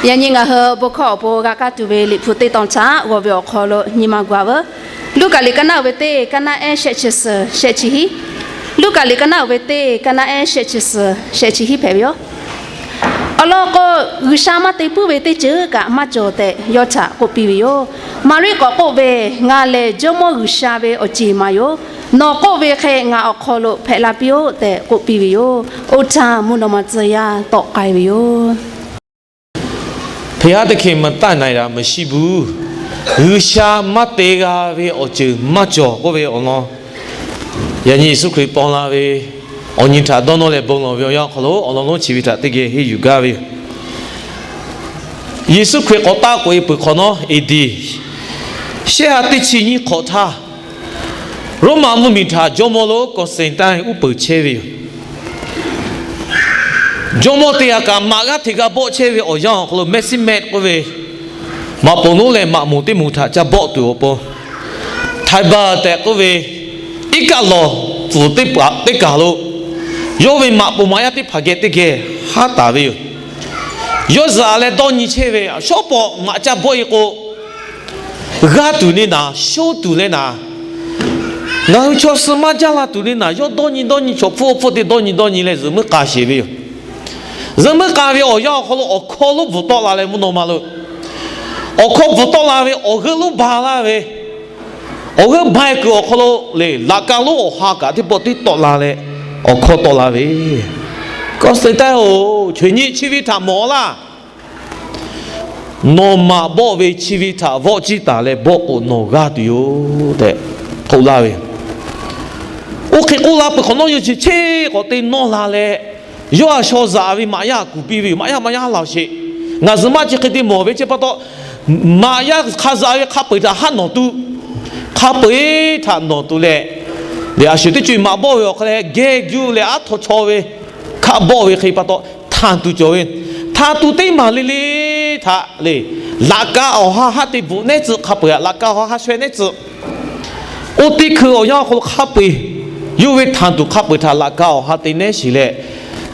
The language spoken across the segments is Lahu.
Yaꞈ nyi ngaˬ hui bon hkawˇ awˬ pon g'a kaˇ tuˬ ve Liꞈ hpu teˇ tawn htaꞈ g'aw ve awˬ hk'aw lo nyi ma gu-a veuˬ. Luˉkaꞈ liꞈ ka naˆ uiˍ ve teˇ, ka naˆ ehˉ shehˆ chi suhˍ shehˆ chi hiˉ. Luˉkaꞈ liꞈ ka naˆ uiˍ ve teˇ, ka naˆ ehˉ shehˆ chi suhˍ shehˆ chi hiˉ hpehꞈ ve yoˬ. Awˬ lawn k'o, G'uiˬsha maˇ te puiˉ ve teˇ ceuˬ kaꞈ maˇ cawˬ tehꞈ yawˇ htaꞈ k'oˆ piˇ ve yoˬ. Maˍriˆ k'awꞈ k'oˆ ve, Ngaˬ lehˬ Jawˇmawˇ G'uiˬsha ve awˬ ceˬ maˍ yoˬ. Nawˬ k'oˆ ve hk'e ngaˬ awˬ hk'aw lo hpehꞈ la piˇ-oˆ tehꞈ k'oˆ piˇ ve yoˬ. Oˇ htaˇ mvuhˇ naw ma tcuh yaˇ tawˆ k'ai ve yoˬ. Hpehꞈ ha teˇ hkeh maˍ taˆ na-e daꞈ maˍ shiˍ buˬ. G'uiˬsha maˇ te g'a ve awˬ ceuˬ maˇ cawˬ k'oˆ ve awˬ lawn, yaꞈ nyi Yeˍsuˆ Hkriꞈ paw la ve awˬ nyi htaꞈ dawˇ nawˇ leh bon lawˬ ve awˬ yanˇ awˬ hk'aw lo awˬ lawn lonˉ chi ve htaꞈ teˇ geh henˇ yuˬ gaˇ ve yoˬ. Yeˍsuˆ Hkriꞈ k'awꞈ taˆ k'oꞈ-e peuˬ hk'awꞈ nawˉ, A D shehˆ ha teˇ chi nyiˇ hk'awꞈ htaˇ, Roˉmaꞈ mvuhˇmiˬ htaꞈ jawˇmawˇ lonˉ Constantine uˉ peunˍ chehˇ ve yoˬ. Jawˇmawˇ teˇ g'aˇ kaꞈ maꞈ g'aˇ hteꞈ g'a bawˆ chehˇ ve awˬ yanˇ awˬ hk'aw lo Maximus k'oˆ ve maꞈ poˍ lonˉ leh maꞈ moˍ teˇ moˍ htaꞈ ca bawˆ tuˬ awˬ pon, Tiber tehꞈ k'oˆ ve iˉ kaˆ lawˬ pfuhˍ teˇ kaˬ lo yawˇ ve maꞈ poˍ maꞈ yaˇ teˇ hpaˍ geh teˇ geh haˉ taˍ ve yoˬ. Yawˇ zuhꞈ leh dawˇ nyi chehˇ ve, shawˉ pawˍ maꞈ ca bawˆ-e k'o, g'aˇ tuˬ le naˍ, shonˇ tuˬ le naˍ, ngaˬ hui chaw suh maˇ jaˇ la tuˬ le naˍ, yawˇ dawˇ nyi dawˇ nyi, chaw hpfuhˇ awˬ hpfuhˇ te dawˇ nyi dawˇ nyi leh zuhꞈ muiˉ k'a sheˍ ve yoˬ. Zuhꞈ muiˉ k'a ve awˬ yanˇ awˬ hk'aw lo awˬ hkawˇ lonˉ bvuhꞈ tawˆ la leh mvuhˇ naw ma lo awˬ hkawˇ bvuhꞈ tawˆ la ve, awˬ g'euˆ lonˉ ba laˇ ve, awˬ g'euˆ ba-e kuiˬ awˬ hk'aw lo le laꞈ ka lonˉ awˬ ha kaꞈ teˇ pawˆ tiˉ tawˆ la leh awˬ hkawˇ tawˆ la ve, Constantine-oˬ, chawehˬ nyi chi ve htaꞈ mawˬ laˇ. Nawˬ maꞈ bawˆ ve chi ve htaꞈ vawˆ ciˇ taˍ leh bawˆ k'o nawˬ g'aˇ tuˬ yoˬ tehꞈ k'oˆ laˇ ve. Oˇ hk'e k'oˆ la peuˬ hk'awꞈ nawˉ yawˇ chi cheˇ k'awꞈ te nawˇ la leh, yawˇ a shaw zaꞈ ve maꞈ yaˇ kuˬ piˇ ve yoˬ. Maꞈ yaˇ, maꞈ yaˇ, haˉ laˬ sheˍ. Ngaˬ zuhꞈ maˇ chi hk'e te mawˬ ve chi pa taw, maꞈ yaˇ hk'a zaꞈ ve hk'a peu-eˬ htaꞈ haˉ nawˬ tu, hk'a peu-eˬ htaꞈ nawˬ tu leh, lehˬ a shuˍ teˇ co-e maꞈ bawˆ ve awˬ hk'aw leh geh juˇ leh aˉ htaw chaw ve hkaˆ bawˆ ve hk'e pa taw htanˬ tuˬ cawˬ ve, htanˬ tuˬ teˇ maˬ le le htaꞈ le, laꞈ ka awˬ ha haˉ te bvuhꞈ nehˉ tcuh, hk'a peu-eˬ htaꞈ laꞈ ka awˬ ha haˉ shawehˇ nehˉ tcuh. Oˇ teˇ hkui awˬ yanˇ awˬ hk'aw lo hk'a peu-eˬ, yawˇ ve htanˬ tuˬ hk'a peu-eˬ htaꞈ laꞈ ka awˬ ha te nehˉ sheˍ leh,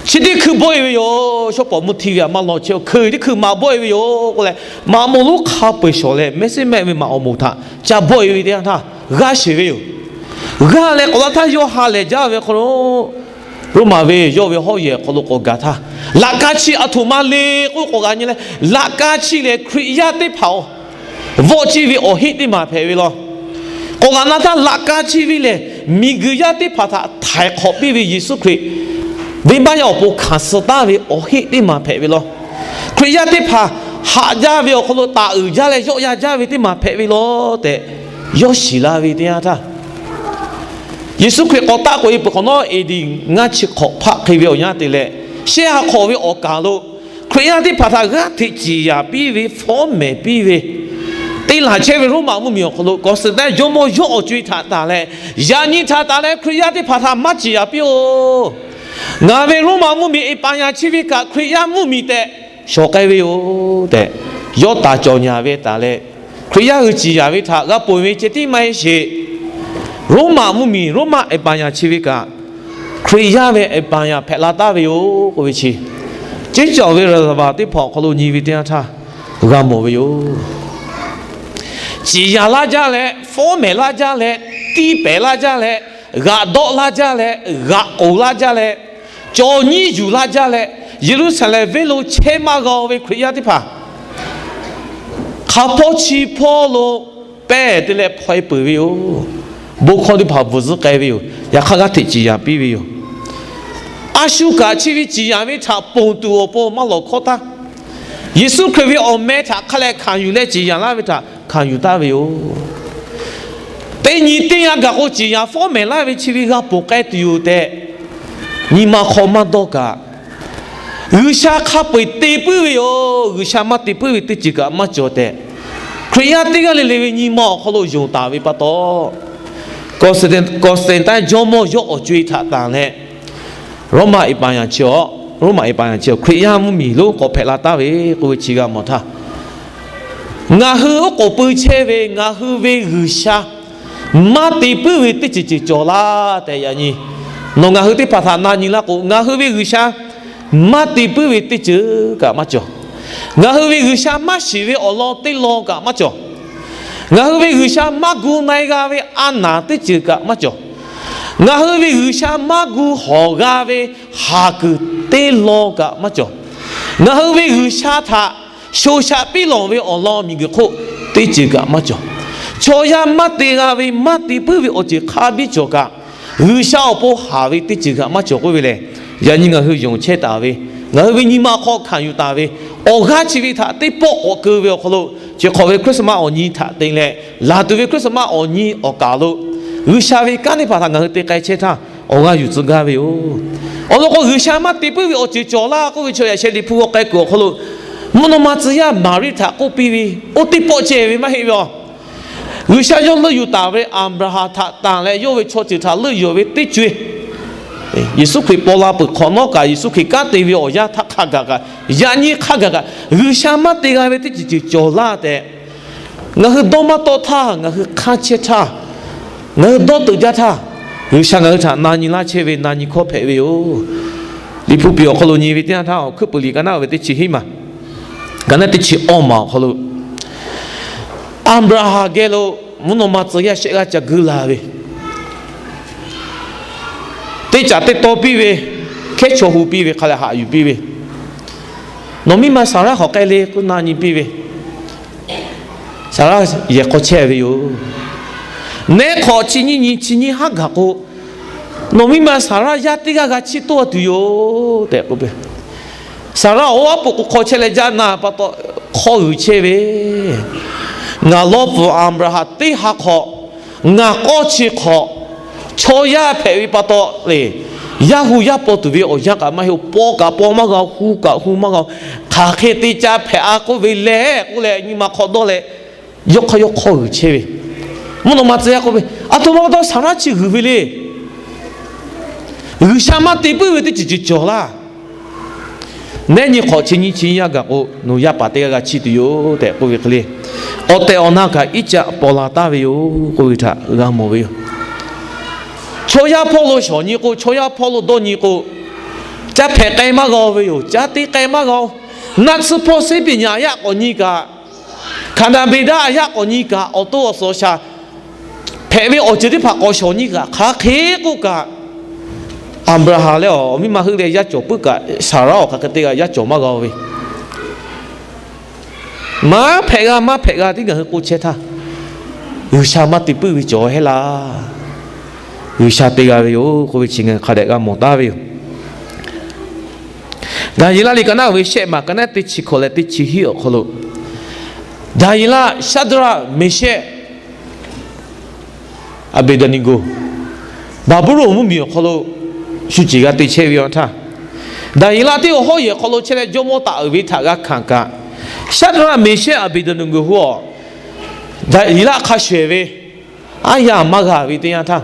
chi teˇ hkui bawˆ-e ve yoˬ. Shawˉ pawˍ mvuhˇ htiˇ ve htaꞈ maˇ lawˬ chehˇ-oˬ, hkui teˇ hkui maꞈ bawˆ-e ve yoˬ k'oˆ leh, maꞈ moˍ lonˉ hk'a peu-eˬ shawˍ leh Maximus ve maꞈ awˬ moˍ htaꞈ ca bawˆ-e ve teˇ yanˇ htaˇ g'aˇ sheˍ ve yoˬ. G'aˇ leh k'awꞈ la htaˇ yawˇ ha lehˬ jaˇ ve hk'aw lo, Roˉmaꞈ ve yawˇ ve hawˉ yehˬ awˬ hk'aw lo k'awꞈ gaˬ htaˇ, laꞈ ka chi aˬ htoꞈ ma le k'oˆ k'awꞈ g'a nyi leh, laꞈ ka chi lehˬ Hkriꞈ yaˇ teˇ hpaˍ-oˬ, vawˆ ciˇ ve awˬ heˆ teˇ maˬ hpehꞈ ve law. K'awꞈ g'a na htaˇ laꞈ ka chi ve lehˬ, miˬguiˬ yaˇ teˇ hpaˍ htaꞈ htaiˍ hk'awꞈ piˇ ve Yeˍsuˆ Hkriꞈ venˇbaˆ yaˇ awˬ pon hkanˍ suh taˍ ve awˬ heˆ teˇ maˬ hpehꞈ ve law. Hkriꞈ yaˇ teˇ hpaˍ haꞈ jaˇ ve awˬ hk'aw lo taˍ uiˍ jaˇ leh yawˆ yan jaˇ ve teˇ maˬ hpehꞈ ve law tehꞈ yawˇ shiˍ la ve teˇ yanˇ htaˇ, Yeˍsuˆ Hkriꞈ k'awꞈ taˆ k'oꞈ-e peuˬ hk'awꞈ nawˉ, A D ngaˇ chi hk'awꞈ hpaˆ hk'e ve awˬ yanˇ te leh, shehˆ ha hk'awꞈ ve awˬ kaˍ lo Hkriꞈ yaˇ teˇ hpaˍ htaꞈ g'aˇ hteꞈ ciˍ yanˍ piˇ ve, fawˉ mehˍ piˇ ve, te laˬ chehˇ ve Roˉmaꞈ mvuhˇmiˬ awˬ hk'aw lo Constantine jawˇmawˇ yawˇ awˬ co-e htaꞈ tanˬ leh, yaꞈ nyi htaꞈ tanˬ leh Hkriꞈ yaˇ teˇ hpaˍ htaꞈ maˇ ciˍ yanˍ piˇ-oˬ. Ngaˬ ve Roˉmaꞈ mvuhˇmiˬ Empire chi ve kaꞈ Hkriꞈ yaˇ mvuhˇmiˬ tehꞈ shawˍ k'ai ve yoˬ tehꞈ, yawˇ taˍ cawˬ nyaˍ ve taˍ leh, Hkriꞈ yaˇ hui ciˍ yanˍ ve htaꞈ g'a ponˬ ve ceh tiˉ maˇ heˆ sheˍ. Roˉmaꞈ mvuhˇmiˬ, Roˉmaꞈ Empire chi ve kaꞈ Hkriꞈ yaˇ ve Empire hpehꞈ la taˍ ve yoˬ k'oˆ ve chi, ceˇ cawˬ ve รัฐบาล teˇ hpaˍ awˬ hk'aw lo nyi ve teˇ yanˇ htaˇ g'a mawˬ ve yoˬ. Ciˍ yanˍ laˇ jaˇ leh, fawˉ mehˍ laˇ jaˇ leh, tiˇ pehˍ laˇ jaˇ leh, g'aꞈ dawˆ laˇ jaˇ leh, g'aꞈ k'oˍ laˇ jaˇ leh, cawˬ nyiˇ yuˬ laˇ jaˇ leh, Yeˍruˆsaˍlehnˍ venˇ lo chehˇ maˇ g'a-o ve Hkriꞈ yaˇ teˇ hpaˍ hk'a hpawˇ chi hpawˇ lo pehˇ te leh hpaw-e peuˬ ve yoˬ. Bon hkawˇ teˇ hpaˍ bvuhˬ zuhˆ k'ai ve yoˬ. Yaꞈ hk'aˇ g'aˇ hteꞈ ciˍ yanˍ piˇ ve yoˬ. A shu kaꞈ chi ve ciˍ yanˍ ve htaꞈ ponˬ tuˬ awˬ pon maˇ lawˬ hkawˇ htaˇ, Yeˍsuˆ Hkriꞈ ve awˬ meh htaꞈ hk'a leh hkanˍ yuˬ leh ciˍ yanˍ laˇ ve htaꞈ hkanˍ yuˬ taˍ ve yoˬ. Teˇ nyi teˇ g'aˇ gaˬ k'o ciˍ yanˍ fawˉ mehˍ laˇ ve chi ve g'a ponˬ k'ai tuˬ yoˬ tehꞈ, nyi ma hk'aw maˇ dawˇ kaꞈ, G'uiˬsha hk'a peu-eˬ te puiˉ ve yoˬ. G'uiˬsha maˇ te puiˉ ve teˇ ceuˬ kaꞈ maˇ cawˬ tehꞈ, Hkriꞈ yaˇ teˇ g'aˇ le le ve nyi ma awˬ hk'aw lo yonˍ taˍ ve pa taw, Constantine jawˇmawˇ yawˇ awˬ co-e htaꞈ tanˬ leh, Roˉmaꞈ Empire chi, Roˉmaꞈ Empire chi Hkriꞈ yaˇ mvuhˇmiˬ lonˉ k'awꞈ hpehꞈ la taˍ ve k'oˆ ve chi g'a mawˬ htaˇ, ngaˬ hui oˉ k'oˍ pui chehˇ ve ngaˬ hui ve G'uiˬsha maˇ te puiˉ ve teˇ ceuˬ ceuˬ cawˬ laˇ tehꞈ yaꞈ nyi nawˬ ngaˬ hui teˇ hpaˍ htaꞈ na nyi laˇ k'o, ngaˬ hui ve G'uiˬsha maˇ te puiˉ ve teˇ ceuˬ kaꞈ maˇ cawˬ. Ngaˬ hui ve G'uiˬsha maˇ shiˍ ve awˬ lawn teˇ lawn kaꞈ maˇ cawˬ. Ngaˬ hui ve G'uiˬsha maˇ gu na-e g'a ve a naˍ teˇ ceuˬ kaꞈ maˇ cawˬ. Ngaˬ hui ve G'uiˬsha maˇ gu hawˬ g'a ve haˍ kuiˬ teˇ lawn kaꞈ maˇ cawˬ. Ngaˬ hui ve G'uiˬsha htaꞈ shoˍ shaꞈ piˇ lawˬ ve awˬ lawn miˬguiˬ hk'oˆ teˇ ceuˬ kaꞈ maˇ cawˬ. Chaw yaˇ maˇ te g'a ve, maˇ te puiˉ ve awˬ ceuˬ hk'a biˇ cawˬ kaꞈ, G'uiˬsha awˬ pon haˍ ve teˇ ceuˬ kaꞈ maˇ cawˬ k'oˆ ve lehˬ, yaꞈ nyi ngaˬ hui yonˍ chehˇ taˍ ve, ngaˬ hui ve nyi ma hk'aw hkanˍ yuˬ taˍ ve, awˬ g'aˇ chi ve htaꞈ teˇ pawˆ k'awꞈ keu ve awˬ hk'aw lo, chi hk'awꞈ ve Christmas awˬ nyi htaꞈ te leh, laˬ tuˬ ve Christmas awˬ nyi awˬ kaˍ lo, G'uiˬsha ve kanˉ teˇ hpaˍ htaꞈ ngaˬ hui te k'ai chehˇ htaˇ, awˬ g'aˇ yuˬ tcuh gaˇ ve yoˬ. Awˬ lawn k'o, G'uiˬsha maˇ te puiˉ ve awˬ ceuˬ cawˬ laˇ k'oˆ ve chaw yaꞈ sheh Liꞈ hpu g'aw k'ai kuiˬ awˬ hk'aw lo, mvuhˇ naw ma tcuh yaˇ Maˍriˆ htaꞈ k'oˆ piˇ ve, oˇ teˇ pawˆ ceh ve maˇ heˆ ve a. G'uiˬsha yawˇ leuˆ yuˬ taˍ ve Aˍbraˍhanˍ htaꞈ tanˬ leh yawˇ ve chaw ceuˬ htaꞈ leuˆ yuˬ ve teˇ co-e, Yeˍsuˆ Hkriꞈ paw la peuˬ hk'awꞈ nawˉ kaꞈ, Yeˍsuˆ Hkriꞈ kanˉ te ve awˬ yanˇ htaˇ hk'a gaˬ kaꞈ, yaꞈ nyi hk'a gaˬ kaꞈ, G'uiˬsha maˇ te g'a ve teˇ ceuˬ ceuˬ cawˬ laˇ tehꞈ, ngaˬ hui dawˇ maˇ tawˆ htaˇ, ngaˬ hui hk'anˇ chehˇ htaˇ, ngaˬ hui dawˇ teuꞈ jaˇ htaˇ, G'uiˬsha ngaˬ hui htaꞈ na nyi laˇ chehˇ ve na nyi hkawˇ hpehꞈ ve yoˬ. Liꞈ hpu piˍ awˬ hk'aw lo nyi ve teˇ yanˇ htaˇ, Awˬ hkuiˉ puiˍ liꞈ ka naˉ ve teˇ chi hiˉ maˬ, ka naˉ teˇ chi awˇ maˬ awˬ hk'aw lo, Aˍbraˍhanˍ geh lo mvuhˇ naw ma tcuh yaˇ shehˆ g'aˇ ca guiˇ la ve, teˇ caꞈ teˇ taw piˇ ve, hkehˉ chaw hu piˇ ve, hk'a leh haꞈ yuˬ piˇ ve, nawˬ miˇ ma Saˍraˆ hk'awꞈ k'ai le k'oˆ na nyi piˇ ve, Saˍraˆ yehˬ hk'aw chehˇ ve yoˬ. Neˉ hk'awꞈ chi nyiˇ nyi chi nyiˇ haˉ gaˬ k'o, nawˬ miˇ ma Saˍraˆ yaˇ teˇ g'aˇ g'a chiˇ toˇ a tuˬ yoˬ tehꞈ k'oˆ ve. Saˍraˆ oˇ aˉ poꞈ k'o hk'aw chehˇ leh jaˇ na pa taw hk'aw g'uiˬ chehˇ ve, Ngaˬ lawˇ pfuhˍ Aˍbraˍhanˍ teˇ ha hk'awꞈ, ngaˬ k'awˇ chi hk'awꞈ, chaw yaˇ hpehꞈ ve pa taw le, yaˇ hu yaˇ paw tuˬ ve awˬ yanˇ kaꞈ maˇ heˆ, paw kaꞈ paw maˇ g'a-o, hu kaꞈ hu maˇ g'a-o, hk'aˬ hk'e te ca hpehꞈ a k'oˆ ve lehˬ k'oˆ leh nyi ma hk'aw dawˇ leh, yawˇ hk'aˇ yawˇ hk'aw g'uiˬ chehˇ ve. Mvuhˇ naw ma tcuh yaˇ k'oˆ ve, Aˬ htoꞈ ma pa taw Saˍraˆ chi g'uiˬ ve le. G'uiˬsha maˇ te puiˉ ve teˇ ceuˬ ceuˬ cawˬ laˇ. Neˉ nyi hk'awꞈ chi nyiˇ chi yaˇ gaˬ k'o, nawˬ yaˇ paˍ teˇ g'aˇ g'a chiˇ tuˬ yoˬ tehꞈ k'oˆ ve hk'e le, awˬ tehˬ awˬ na kaꞈ iˉ caˆ paw la taˍ ve yoˬ k'oˆ ve htaꞈ g'a mawˬ ve yoˬ. Chaw yaˇ hpawˇ lo shawˍ nyi k'o, chaw yaˇ hpawˇ lo dawˇ nyi k'o, caˇ hpehꞈ k'ai maˇ g'a-o ve yoˬ. Caˇ te k'ai maˇ g'a-o. Naˆ tsuhˇ hpawˇ ဆေးပညာ yaˇ k'awꞈ nyi kaꞈ, ခန္ဓာဗေဒ yaˇ k'awꞈ nyi kaꞈ, awˬ to awˬ suhˍ awˬ shaˍ hpehꞈ ve awˬ ceuˬ teˇ hpaˍ k'awꞈ shawˍ nyi kaꞈ, hk'aˬ hk'e k'oˆ kaꞈ, Aˍbraˍhanˍ leh awˬ miˇ ma heuˆ leh yaˇ cawˬ puiˉ kaꞈ, Saˍraˆ awˬ hk'aˬ hk'e te g'a yaˇ cawˬ maˇ g'a-o ve. Maˇ hpehꞈ g'a, maˇ hpehꞈ g'a tiˉ ngaˬ hui k'oˆ chehˇ htaˇ, G'uiˬsha maˇ te puiˉ ve cawˬ heˆ laˇ. G'uiˬsha te g'a ve yoˬ k'oˆ ve chi ngaˬ hui hk'a dehꞈ g'a mawˬ taˍ ve yoˬ. Daˍyeˍlaˆ liꞈ ka naˉ ve shehˆ maˬ, ka naˉ teˇ chi hkawꞈ leh teˇ chi hiˉ awˬ hk'aw lo, Daˍyeˍlaˆ, Shaˍdraˆ, Meˍshehˆ, Aˍbeˍdaˍneˍgoˍ, Baˍbuˍlonˍ mvuhˇmiˬ awˬ hk'aw lo shu ceˬ g'a te chehˇ ve awˬ htaˇ, Daˍyeˍlaˆ teˇ awˬ hawˉ yehˬ hk'aw lo chehˇ leh jawˇmawˇ taˍ uiˍ ve htaꞈ g'a hkanˍ kaꞈ, Shaˍdraˆ, Meˍshehˆ, Aˍbeˍdaˍneˍgoˍ hu awˬ Daˍyeˍlaˆ hk'a shuˍ-ehˍ ve, aˉ yaˇ maˇ g'a ve teˇ yanˇ htaˇ,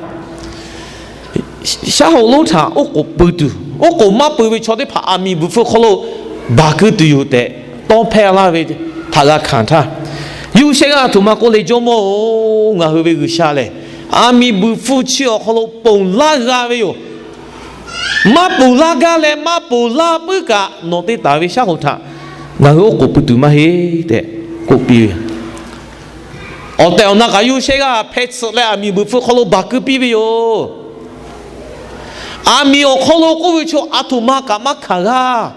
shaˉ hoꞈ lonˉ htaꞈ oˉ k'oˍ pui tuˬ, oˉ k'oˍ maˇ pui ve chaw teˇ hpaˍ aˬ miˍ bvuhˬ hpfuh hk'aw lo baˬ keu tuˬ yoˬ tehꞈ tawˇ hpehˇ laˇ ve htaꞈ g'a hkanˍ htaˇ, Yoˇsehˆ g'aˇ aˬ htoꞈ ma k'oˆ le, Jawˇmawˇ-oˬ, ngaˬ hui ve G'uiˬsha lehˬ, aˬ miˍ bvuhˬ hpfuh chi awˬ hk'aw lo ponˬ laˇ g'a ve yoˬ. Maˇ ponˬ laˇ gaˇ leh maˇ ponˬ laˇ puiˉ kaꞈ, nawˬ te taˍ ve shaˉ hoꞈ htaꞈ ngaˬ hui oˉ k'oˍ pui tuˬ maˇ heˆ tehꞈ k'oˆ piˇ ve. Awˬ tehˬ awˬ na kaꞈ Yoˇsehˆ g'aˇ hpeh tsuhꞈ leh aˬ miˍ bvuhˬ hpfuh hk'aw lo baˬ keu piˇ ve yoˬ. Aˬ miˍ awˬ hk'aw lo k'oˆ ve chaw aˬ htoꞈ ma kaꞈ maˇ hkanˍ g'a.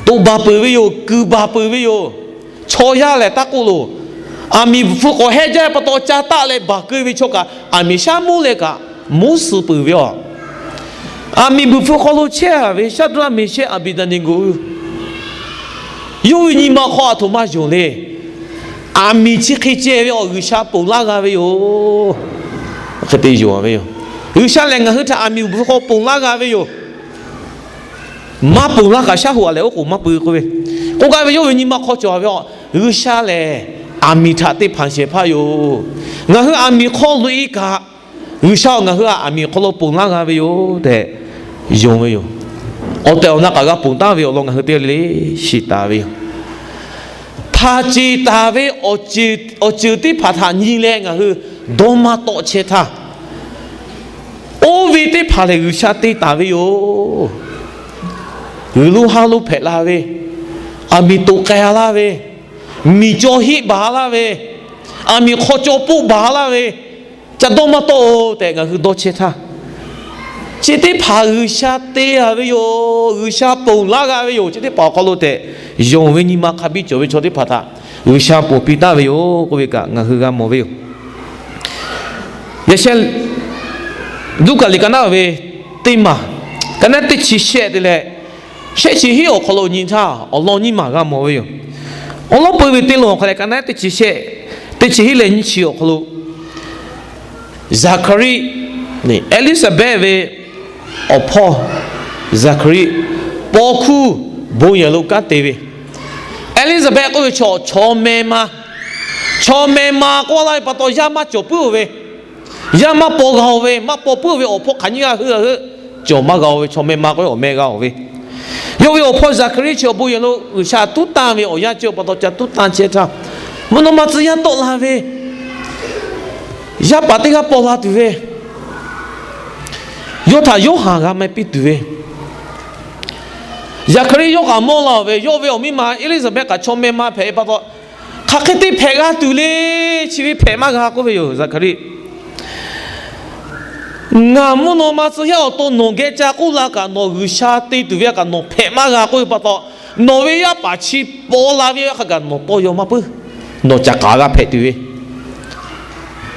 Toꞈ baˬ peuˬ ve yoˬ. Kuiˬ baˬ peuˬ ve yoˬ. Chaw yaˇ lehˬ taˇ k'oˆ loˬ. Aˬ miˍ bvuhˬ hpfuh k'awꞈ hehˆ jaˇ pa taw ca taˆ leh baˬ keu ve chaw kaꞈ, aˬ miˍ shaˉ muˉ leh kaꞈ muˉ suh peuˬ ve yoˬ. Aˬ miˍ bvuhˬ hpfuh hk'aw lo chehˇ ve Shaˍdraˆ, Meˍshehˆ, Aˍbeˍdaˍneˍgoˍ, yawˇ ve nyi ma hk'aw aˬ htoꞈ ma yonˍ le. Aˬ miˍ chi hk'e ceh ve awˬ G'uiˬsha ponˬ laˇ g'a ve yoˬ. Hk'e te yonˍ ve yoˬ. G'uiˬsha lehˬ ngaˬ hui htaꞈ aˬ miˍ bvuhˬ hk'aw ponˬ laˇ g'a ve yoˬ. Maˇ ponˬ laˇ kaꞈ shaˉ hoꞈ a lehˬ oˉ k'oˍ maˇ pui k'oˆ ve. K'oˆ gaˇ ve yawˇ ve nyi ma hk'aw cawˬ ve a, G'uiˬsha lehˬ aˬ miˍ htaꞈ te hpanˍ shehˍ hpaˇ yoˬ. Ngaˬ hui aˬ miˍ hk'aw loꞈ-e kaꞈ, G'uiˬsha ngaˬ hui aˬ miˍ hk'aw lo ponˬ laˇ g'a ve yoˬ tehꞈ yonˍ ve yoˬ. Awˬ tehˬ awˬ na kaꞈ g'a ponˬ taˍ ve awˬ lawn ngaˬ hui teˇ g'aˇ le le shiˍ taˍ ve yoˬ. Hpanˍ ceˬ taˍ ve awˬ ceuˬ teˇ hpaˍ htaꞈ nyi leh ngaˬ hui dawˇ maˇ tawˆ chehˇ htaˇ, oˇ ve teˇ hpaˍ lehˬ G'uiˬsha te taˍ ve yoˬ. G'uiˬ lonˉ haˉ lonˉ hpehꞈ la ve, aˬ miˍ toꞈ k'ai laˇ ve, miˬ caw heˆ baˬ laˇ ve, aˬ miˍ hk'aw caw poˆ baˬ laˇ ve, ca dawˇ maˇ tawˆ-oˬ tehꞈ ngaˬ hui dawˇ chehˇ htaˇ, chi teˇ hpaˍ G'uiˬsha te-a ve yoˬ. G'uiˬsha ponˬ laˇ g'a ve yoˬ. Chi teˇ hpaˍ awˬ hk'aw lo tehꞈ yonˍ ve nyi ma hk'a biˇ cawˬ ve chaw teˇ hpaˍ htaꞈ G'uiˬsha ponˬ piˇ taˍ ve yoˬ k'oˆ ve kaꞈ ngaˬ hui g'a mawˬ ve yoˬ. Yaꞈ sheh, Luˉkaꞈ liꞈ ka naˉ ve teˇ maˬ, ka naˉ teˇ chi shehˆ te leh shehˆ chi hiˉ awˬ hk'aw lo nyi htaˇ awˬ lawn nyiˇ maˬ g'a mawˬ ve yoˬ. Awˬ lawn peu ve teˇ lawn awˬ hk'aw leh ka naˉ teˇ chi shehˆ, teˇ chi hiˉ leh nyiˇ chi awˬ hk'aw lo, Zaˍhkaˍriˆ, Eˇliˇsaˍbehˆ ve awˬ hpawˇ Zaˍhkaˍriˆ paw hkuˇ bon yehˬ lo kanˉ te ve. Eˇliˇsaˍbehˆ k'oˆ ve chaw, chaw meh ma, chaw meh ma k'oˆ laˇ ve pa taw yaˇ maˇ cawˬ puiˉ-oˬ ve, yaˇ maˇ paw g'a-oˬ ve, maˇ paw puiˉ-oˬ ve awˬ hpawˇ hk'aˬ nyiˇ g'aˇ heuˆ g'a heuˆ, cawˬ maˇ g'a-oˬ ve, chaw meh ma k'oˆ ve awˬ meh g'a-oˬ ve. Yawˇ ve awˬ hpawˇ Zaˍhkaˍriˆ chi awˬ bon yehˬ lo G'uiˬsha tuˉ tanˇ ve awˬ yanˇ ceuˬ pa taw ca tuˉ tanˇ chehˇ htaˇ, mvuhˇ naw ma tcuh yaˇ tawˆ la ve yaˇ paˍ teˇ g'aˇ paw la tuˬ ve, yawˇ htaꞈ Yoˇhanˬ g'a meh piˇ tuˬ ve, Zaˍhkaˍriˆ yawˇ kaꞈ mawˇ la-oˬ ve, yawˇ ve awˬ miˇ ma Eˇliˇsaˍbehˆ kaꞈ chaw meh ma hpehꞈ ve pa taw, hk'aˬ hk'e te hpehꞈ g'a tuˬ le, chi ve hpehꞈ maˇ g'a k'oˆ ve yoˬ. Zaˍhkaˍriˆ, ngaˬ mvuhˇ naw ma tcuh yaˇ awˬ to nawˬ geh ca k'oˆ la kaꞈ, nawˬ G'uiˬsha te tuˬ ve kaꞈ nawˬ hpehꞈ maˇ g'a k'oˆ ve pa taw, nawˬ ve yaˇ paˍ chi paw la ve hk'a gaˬ nawˬ tawˇ yaw maˇ puiˉ, nawˬ caꞈ k'aˍ g'a hpehꞈ tuˬ ve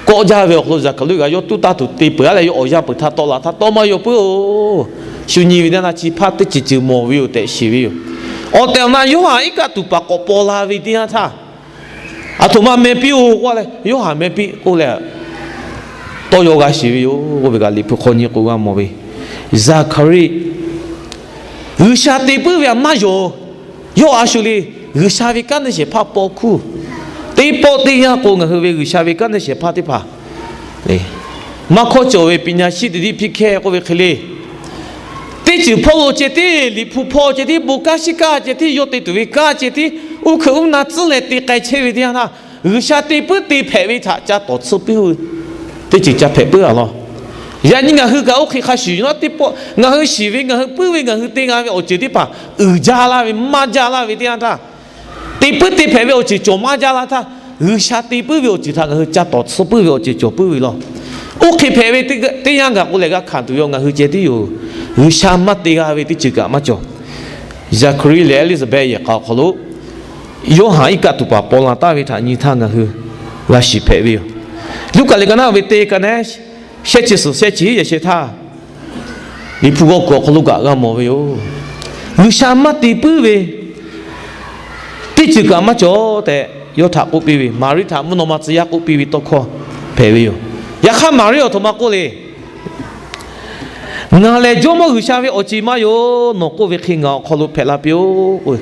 kawˆ jaˇ ve awˬ hk'aw lo Zaˍhkaˍriˆ kaꞈ yawˇ tuˉ tanˇ tuˬ te peuˬ-a leh yawˇ awˬ yanˇ peuˬ htaˇ tawˆ la htaˇ, tawˇ maˇ yaw puiˉ-oˬ. Shu nyi ve teˇ yanˇ htaˇ chi hpaˇ teˇ ceuˬ ceuˬ mawˬ ve yoˬ tehꞈ shiˍ ve yoˬ. Awˬ tehˬ awˬ na Yoˇhanˬ iˉ kaˆ tuˬ paˍ k'awꞈ paw la ve teˇ yanˇ htaˇ, aˬ htoꞈ ma meh piˇ-oˬ k'oˆ leh Yoˇhanˬ meh piˇ k'oˆ leh, tawˇ yaw g'a shiˍ ve yoˬ k'oˆ ve kaꞈ Liꞈ hpu hk'aw nyi k'o g'a mawˬ ve. Zaˍhkaˍriˆ G'uiˬsha te puiˉ ve htaꞈ maˇ yonˍ. Yawˇ a shu le, G'uiˬsha ve kanˉ te shehˍ hpaˇ paw hkuˇ. Teˇ pawˆ teˇ yanˇ k'o ngaˬ hui ve G'uiˬsha ve kanˉ te shehˍ hpaˇ teˇ hpaˍ maˇ hkawˇ cawˬ ve ပညာရှိ teˇ diˉ ဖဲ k'oˆ ve hk'e le, teˇ ceuˬ hpawˇ lo ceh tiˉ, Liꞈ hpu hpawˇ ceh tiˉ, bon kanˉ shiˉ kaˇ ceh tiˉ, yawˇ te tuˬ ve kanˉ ceh tiˉ, uˉ hkuiꞈ uˉ na tcuhˉ leh te k'ai chehˇ ve teˇ yanˇ htaˇ, G'uiˬsha te puiˉ te hpehꞈ ve htaꞈ ca tawˍ tsuhˇ piˇ-oˬ. Teˇ ceuˬ ca hpehꞈ puiˉ-a law. Yaꞈ nyi ngaˬ hui kaꞈ oˇ hk'e hk'a shuˍ yoˬ naˉ teˇ pawˆ ngaˬ hui shiˍ ve, ngaˬ hui puiˉ ve, ngaˬ hui te g'a ve awˬ ceuˬ teˇ hpaˍ uiˍ jaˇ laˇ ve, maˇ jaˇ laˇ ve teˇ yanˇ htaˇ, te puiˉ te hpehꞈ ve awˬ ceuˬ cawˬ maˇ jaˇ laˇ htaˇ, G'uiˬsha te puiˉ ve awˬ ceuˬ htaꞈ ngaˬ hui ca tawˍ tsuhˇ puiˉ ve awˬ ceuˬ cawˬ puiˉ ve law. Oˇ hk'e hpehꞈ ve teˇ yanˇ gaˬ k'o lehˬ g'a hkanˍ tuˬ ve ngaˬ hui ceh tiˉ yoˬ. G'uiˬsha maˇ te g'a ve teˇ ceuˬ kaꞈ maˇ cawˬ. Zaˍhkaˍriˆ leh Eˇliˇsaˍbehˆ yehˬ k'a awˬ hk'aw lo Yoˇhanˬ iˉ kaˆ tuˬ paˍ paw la taˍ ve htaꞈ nyi htaˇ ngaˬ hui g'a shiˍ hpehꞈ ve yoˬ. Luˉkaꞈ liꞈ ka naˉ ve teˇ ka naˉ shehˆ chi suhˍ shehˆ chi hiˉ yehˬ shehˍ htaˇ, Liꞈ hpu g'aw kuiˬ awˬ hk'aw lo kaꞈ g'a mawˬ ve yoˬ. G'uiˬsha maˇ te puiˉ ve teˇ ceuˬ kaꞈ maˇ cawˬ tehꞈ yawˇ htaꞈ k'oˆ piˇ ve, Maˍriˆ htaꞈ mvuhˇ naw ma tcuh yaˇ k'oˆ piˇ ve tawˇ hkawˇ hpehꞈ ve yoˬ. Yaꞈ hk'aˇ Maˍriˆ awˬ htoꞈ ma k'oˆ le, Ngaˬ lehˬ Jawˇmawˇ G'uiˬsha ve awˬ ceˬ ma yoˬ. Nawˬ k'oˆ ve hk'e ngaˬ awˬ hk'aw lo hpehꞈ la piˇ-oˆ k'o,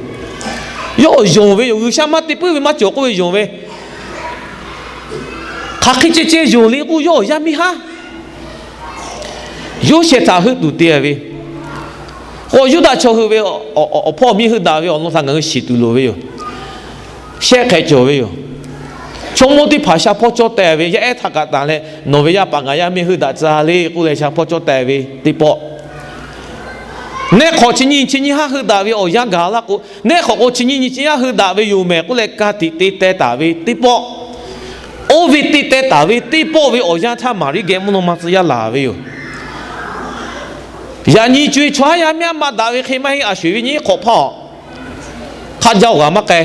yawˇ yonˍ ve yoˬ. G'uiˬsha maˇ te puiˉ ve maˇ cawˬ k'oˆ ve yonˍ ve, hk'aˬ hk'e ceh ceh yonˍ le k'o, yawˇ awˬ yaˇ miˇ haˉ Yoˇsehꞈ htaꞈ heuˆ tuˬ te-a ve, k'o Yuˇdaꞈ chaw hui ve awˬ hpawˇ miˇ heuˆ daꞈ ve awˬ lawn htaꞈ ngaˬ hui shiˍ tuˬ loˍ ve yoˬ. Shehˆ hk'e cawˬ ve yoˬ. Chaw mawˇ teˇ hpaˍ sha hpawˇ cawˇ teh ve, yaˇ ehˉ htaꞈ kaꞈ tanˬ leh, Nawˬ ve yaˇ paˍ ngaˬ yaˇ miˇ heuˆ daꞈ tcuh le k'oˆ leh sha hpawˇ cawˇ teh ve teˇ pawˆ, nehˆ hk'awꞈ chi nyiˇ nyi chi nyiˇ haˉ heuˆ daꞈ ve awˬ yanˇ gaˬ laˇ k'o, nehˆ hk'awꞈ k'o chi nyiˇ nyi chi nyiˇ haˉ heuˆ daꞈ ve yoˬ mehˍ k'oˆ leh ka tiꞈ te teh taˍ ve teˇ pawˆ, oˇ ve te teh taˍ ve teˇ pawˆ ve awˬ yanˇ htaˇ Maˍriˆ geh mvuhˇ naw ma tcuh yaˇ laˬ ve yoˬ. Yaꞈ nyi co-e chaw haˉ yaˇ miˇ haˉ maˇ daꞈ ve hk'e maˇ heˆ. A sho-eˬ ve nyiˇ hk'awꞈ hpaˇ-oˬ, hk'a jaˇ-oˬ g'aꞈ maˇ k'ai,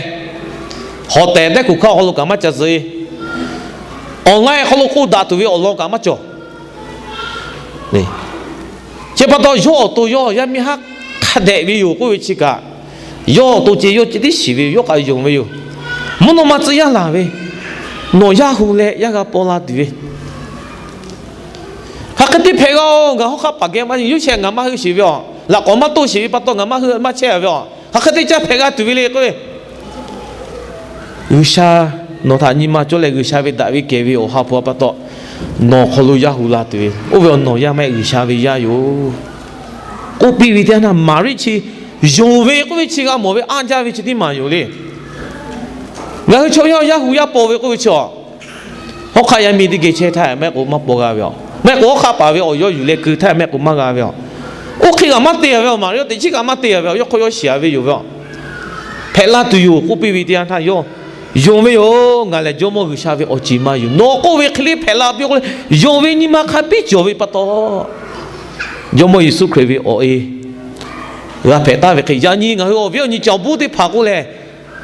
hawˍ tehˬ dehˇ kuˬ hkawˇ awˬ hk'aw lo kaꞈ maˇ ca zuhꞈ-e, awˬ laiˉ hk'aw lo k'oˆ daꞈ tuˬ ve awˬ lawn kaꞈ maˇ cawˬ. Chi pa taw yawˇ awˬ to yawˇ yaˇ miˇ haˉ hk'a dehꞈ ve yoˬ k'oˆ ve chi kaꞈ, yawˇ awˬ to ceh yawˇ ceh tiˉ shiˍ ve yoˬ. Yawˇ k'aꞈ yonˍ ve yoˬ. Mvuhˇ naw ma tcuh yaˇ laˬ ve, Nawˬ yaˇ hu leh yaˇ g'a paw la tuˬ ve, hk'aˬ hk'e te hpehꞈ g'a-oˬ. Ngaˬ hawˉ hk'aˆ paˍ geh maˇ Yoˇsehꞈ ngaˬ maˇ heuˆ sheˍ ve-aˬ, laꞈ k'awꞈ maˇ toˇ sheˍ ve pa taw ngaˬ maˇ heuˆ maˇ chehˇ-a ve-aˬ, hk'aˬ hk'e te caˇ hpehꞈ g'a tuˬ ve le k'oˆ ve, G'uiˬsha nawˬ htaꞈ nyi ma cawˇ leh G'uiˬsha ve daꞈ ve kehˬ ve awˬ ha hpu-a pa taw, nawˬ hk'aw lo yaˇ hu la tuˬ ve, oˇ ve awˬ nawˬ yaˇ maˇ heˆ, G'uiˬsha ve yaˇ yoˬ k'oˆ piˇ ve teˇ yanˇ htaˇ, Maˍriˆ chi yonˍ ve k'oˆ ve chi g'a mawˬ ve, anˇ jaˇ ve chi teˇ maˬ yoˬ le. Ngaˬ hui chaw yaˇ yaˇ hu yaˇ paw ve k'oˆ ve chi-a, hawˉ hk'aˆ yaˇ miˇ teˇ geh chehˇ htaˇ maˇ heˆ k'o maˇ paw g'a ve-aˬ, maˇ heˆ k'o hawˉ hk'aˆ paˍ ve awˬ yawˇ yuˬ leh keu htaˇ maˇ heˆ k'o maˇ g'a ve-aˬ. Oˇ hk'e g'aꞈ maˇ te-a ve-aˬ. Maˍriˆ teꞈ chiˉ kaꞈ maˇ te-a ve-aˬ. Yawˇ hk'aw yawˇ shiˍ-a ve yoˬ ve-aˬ. hpehꞈ la tuˬ yoˬ k'oˆ piˇ ve teˇ yanˇ htaˇ, yawˇ yonˍ ve yoˬ. Ngaˬ lehˬ Jawˇmawˇ G'uiˬsha ve awˬ ceˬ ma yoˬ. Nawˬ k'oˆ ve hk'e le hpehꞈ la piˇ k'oˆ leh, yonˍ ve nyi ma hk'a biˇ cawˬ ve pa taw, Jawˇmawˇ Yeˍsuˆ Hkriꞈ ve awˬ e g'a hpehꞈ taˍ ve hk'e, yaꞈ nyi ngaˬ hui awˬ viˉ awˬ nyi cawˬ buˇ teˇ hpaˍ k'oˆ leh,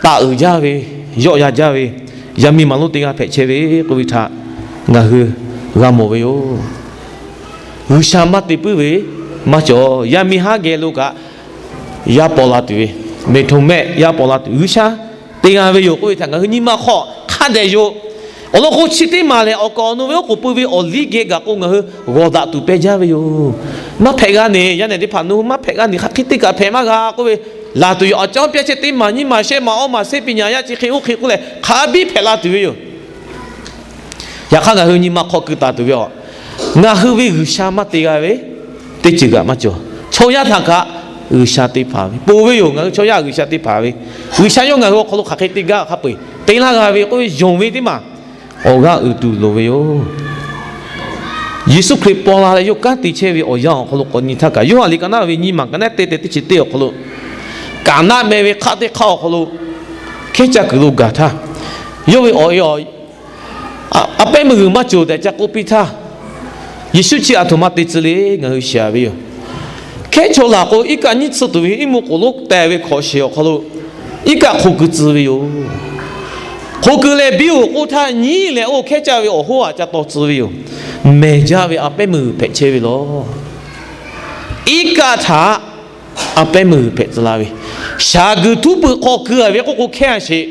taˍ uiˍ jaˇ ve, yawˆ yan jaˇ ve, yaˇ miˇ ma lonˉ teˇ g'aˇ hpehꞈ chehˇ ve k'oˆ ve htaꞈ ngaˬ hui g'a mawˬ ve yoˬ. G'uiˬsha maˇ te puiˉ ve maˇ cawˬ. Yaˇ miˇ haˉ geh lo kaꞈ yaˇ paw la tuˬ ve, meˍ htoꞈ mehˆ yaˇ paw la tuˬ, G'uiˬsha te g'a ve yoˬ k'oˆ ve htaꞈ ngaˬ hui nyi ma hk'aw hk'a dehꞈ yoˬ. Awˬ lawn k'o, chi teˇ maˬ lehˬ awˬ kaˍ awˬ nu ve oˉ k'oˍ pui ve awˬ liˇ geh gaˬ k'o, ngaˬ hui g'awˬ daꞈ tuˬ pehˇ jaˇ ve yoˬ. Maˇ hpehꞈ g'a neˬ, yaˇ nehˬ teˇ hpaˍ nu maˇ hpehꞈ g'a neˬ, hk'aˬ hk'e teˇ kaꞈ hpehꞈ maˇ g'a k'oˆ ve, laˬ tuˬ yoˬ. Awˬ caˉ piˇ chehˇ teˇ maˬ nyiˇ maˬ shehˆ maˬ awˇ maˬ sehˉ piˇ nyi yaˇ chi hk'e oˇ hk'e k'oˆ leh, hk'a biˇ hpehꞈ la tuˬ ve yoˬ. Yaꞈ hk'aˇ, ngaˬ hui nyi ma hk'aw keu taˍ tuˬ ve aˬ, ngaˬ hui ve G'uiˬsha maˇ te g'a ve teˇ ceuˬ kaꞈ maˇ cawˬ. Chaw yaˇ htaꞈ kaꞈ G'uiˬsha te hpanˍ ve, ponˬ ve yoˬ. Ngaˬ hui chaw yaˇ G'uiˬsha te hpanˍ ve, G'uiˬsha yawˇ ngaˬ hui awˬ hk'aw lo hk'aˬ hk'e te gaˇ hk'a peu-eˬ te laˇ g'a ve k'oˆ ve, yonˍ ve teˇ maˬ awˬ g'aˇ uiˍ tuˬ loˍ ve yoˬ. Yeˍsuˆ Hkriꞈ paw la leh yawˇ kanˉ te chehˇ ve awˬ yanˇ awˬ hk'aw lo k'awꞈ nyi htaˇ kaꞈ, Yoˇhanˬ liꞈ ka naˉ ve nyiˇ maˬ ka naˉ teˇ te teˇ chi teˇ awˬ hk'aw lo, Kaˍnaˆ meh ve hk'aˆ teˇ hk'aˆ awˬ hk'aw lo, hkehˉ caˇ kuiˬ lo gaˬ htaˇ, yawˇ ve awˬ e aˬ, a pehˉ meuˇ g'uiˬ maˇ cawˬ tehꞈ ca k'oˆ piˇ htaˇ, Yeˍsuˆ chi aˬ htoꞈ ma te tcuh le ngaˬ hui shiˍ ve yoˬ. Hkehˉ chaw laˬ k'o, iˉ kaˆ nyiˇ tsuhˇ tuˬ ve iˉ mvuhˇ k'oˍ lonˉ teh ve hkawꞈ shehˍ awˬ hk'aw lo, iˉ kaˆ hk'oˆ keu tcuh ve yoˬ. Hk'oˆ keu leh biˇ-oˬ k'oˆ htaˇ, nyiˉ leh oˇ hkehˉ caˇ ve awˬ hoˉ aꞈ ca taw tcuh ve yoˬ. Mehˬ jaˇ ve a pehˉ meuˇ g'uiˬ hpehꞈ chehˇ ve lawˬ. Iˉ kaˆ htaꞈ a pehˉ meuˇ g'uiˬ hpehꞈ tcuh la ve, shaˍ guiˬ htuˉ pui hk'aw keu-a ve k'oˆ k'o hkehˇ-a sheˍ.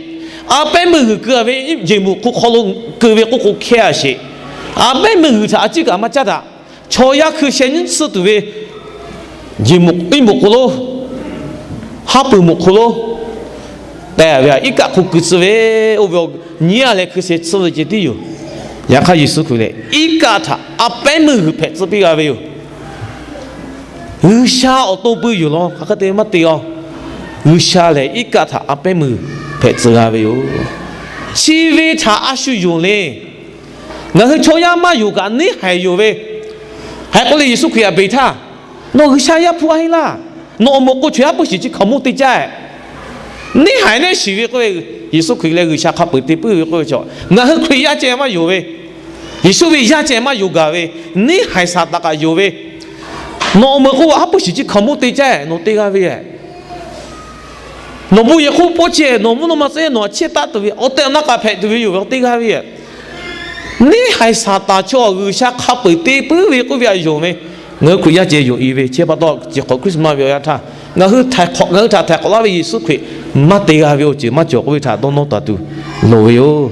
A pehˉ meuˇ g'uiˬ keu-a ve, jeˬ muꞈ hk'u hk'aw lo keu ve k'oˆ k'o hkehˇ-a sheˍ. A pehˉ meuˇ g'uiˬ htaꞈ a ciˉ kaꞈ maˇ caˉ daꞈ. Chaw yaˇ hkui sheh nyiˇ tsuhˇ tuˬ ve, jeˬ muꞈ iˉ muꞈ k'oˍ lonˉ, haˉ pui muꞈ hk'oˆ lonˉ teh ve, iˉ kaˆ hk'oˆ keu tcuh ve, oˇ ve nyiˉ-a leh hkui sheh tsuhˇ ve ceh tiˉ yoˬ. Yaꞈ hk'aˇ, Yeˍsuˆ Hkriꞈ lehˬ iˉ kaˆ htaꞈ a pehˉ meuˇ g'uiˬ hpehꞈ tcuh piˇ g'a ve yoˬ. G'uiˬsha awˬ to pui yoˬ law, hk'aˬ hk'e te maˇ te-a. G'uiˬsha lehˬ iˉ kaˆ htaꞈ a pehˉ meuˇ hpehꞈ tcuh g'a ve yoˬ. Chi ve htaꞈ a shu yonˍ le. Ngaˬ hui chaw yaˇ maˇ yonˍ kaꞈ neˇ haiˬ yonˍ ve, haiˬ k'oˆ leh Yeˍsuˆ Hkriꞈ htaꞈ beˬ htaˇ, Nawˬ G'uiˬsha Yaˇ hpu a heˆ laˇ. Nawˬ awˬ moˍ k'o chaweh haˉ pui shiˍ chi hkaoˍmonˇ te caˇ-e. Neˇ haiˬ neˇ shiˍ ve k'oˆ ve, Yeˍsuˆ Hkriꞈ leh G'uiˬsha hk'a peu-eˬ te puiˉ ve k'oˆ ve chaw, ngaˬ hui Hkriꞈ yaˇ ceh maˇ yonˍ ve, Yeˍsuˆ ve yaˇ ceh maˇ yonˍ gaˬ ve, neˇ haiˬ Saˍtanˍ kaꞈ yonˍ ve, Nawˬ awˬ moˍ k'o haˉ pui shiˍ chi hkaoˍmonˇ te caˇ-e, nawˬ te g'a ve yoˬ. Nawˬ bon yehˬ hk'oˆ pawˆ chehˇ, nawˬ mvuhˇ naw ma tcuh nawˬ htaꞈ chiˇ taˆ tuˬ ve awˬ tehˬ awˬ na k'a hpehꞈ tuˬ ve yoˬ ve, te g'a ve yoˬ. Neˇ haiˬ Saˍtanˍ chaw G'uiˬsha hk'a peu-eˬ te puiˉ ve k'oˆ ve a yonˍ ve, ngaˬ hui Hkriꞈ yaˇ ceh yonˍ-e ve, chi pa taw chi hk'awꞈ Christmas ve awˬ yanˇ htaˇ ngaˬ hui htaiˍ hk'awꞈ, ngaˬ hui htaꞈ htaiˍ hk'awꞈ laˇ ve Yeˍsuˆ Hkriꞈ maˇ te g'a ve awˬ ceuˬ maˇ cawˬ k'oˆ ve htaꞈ dawˇ nawˇ taˍ tuˬ loˍ ve yoˬ.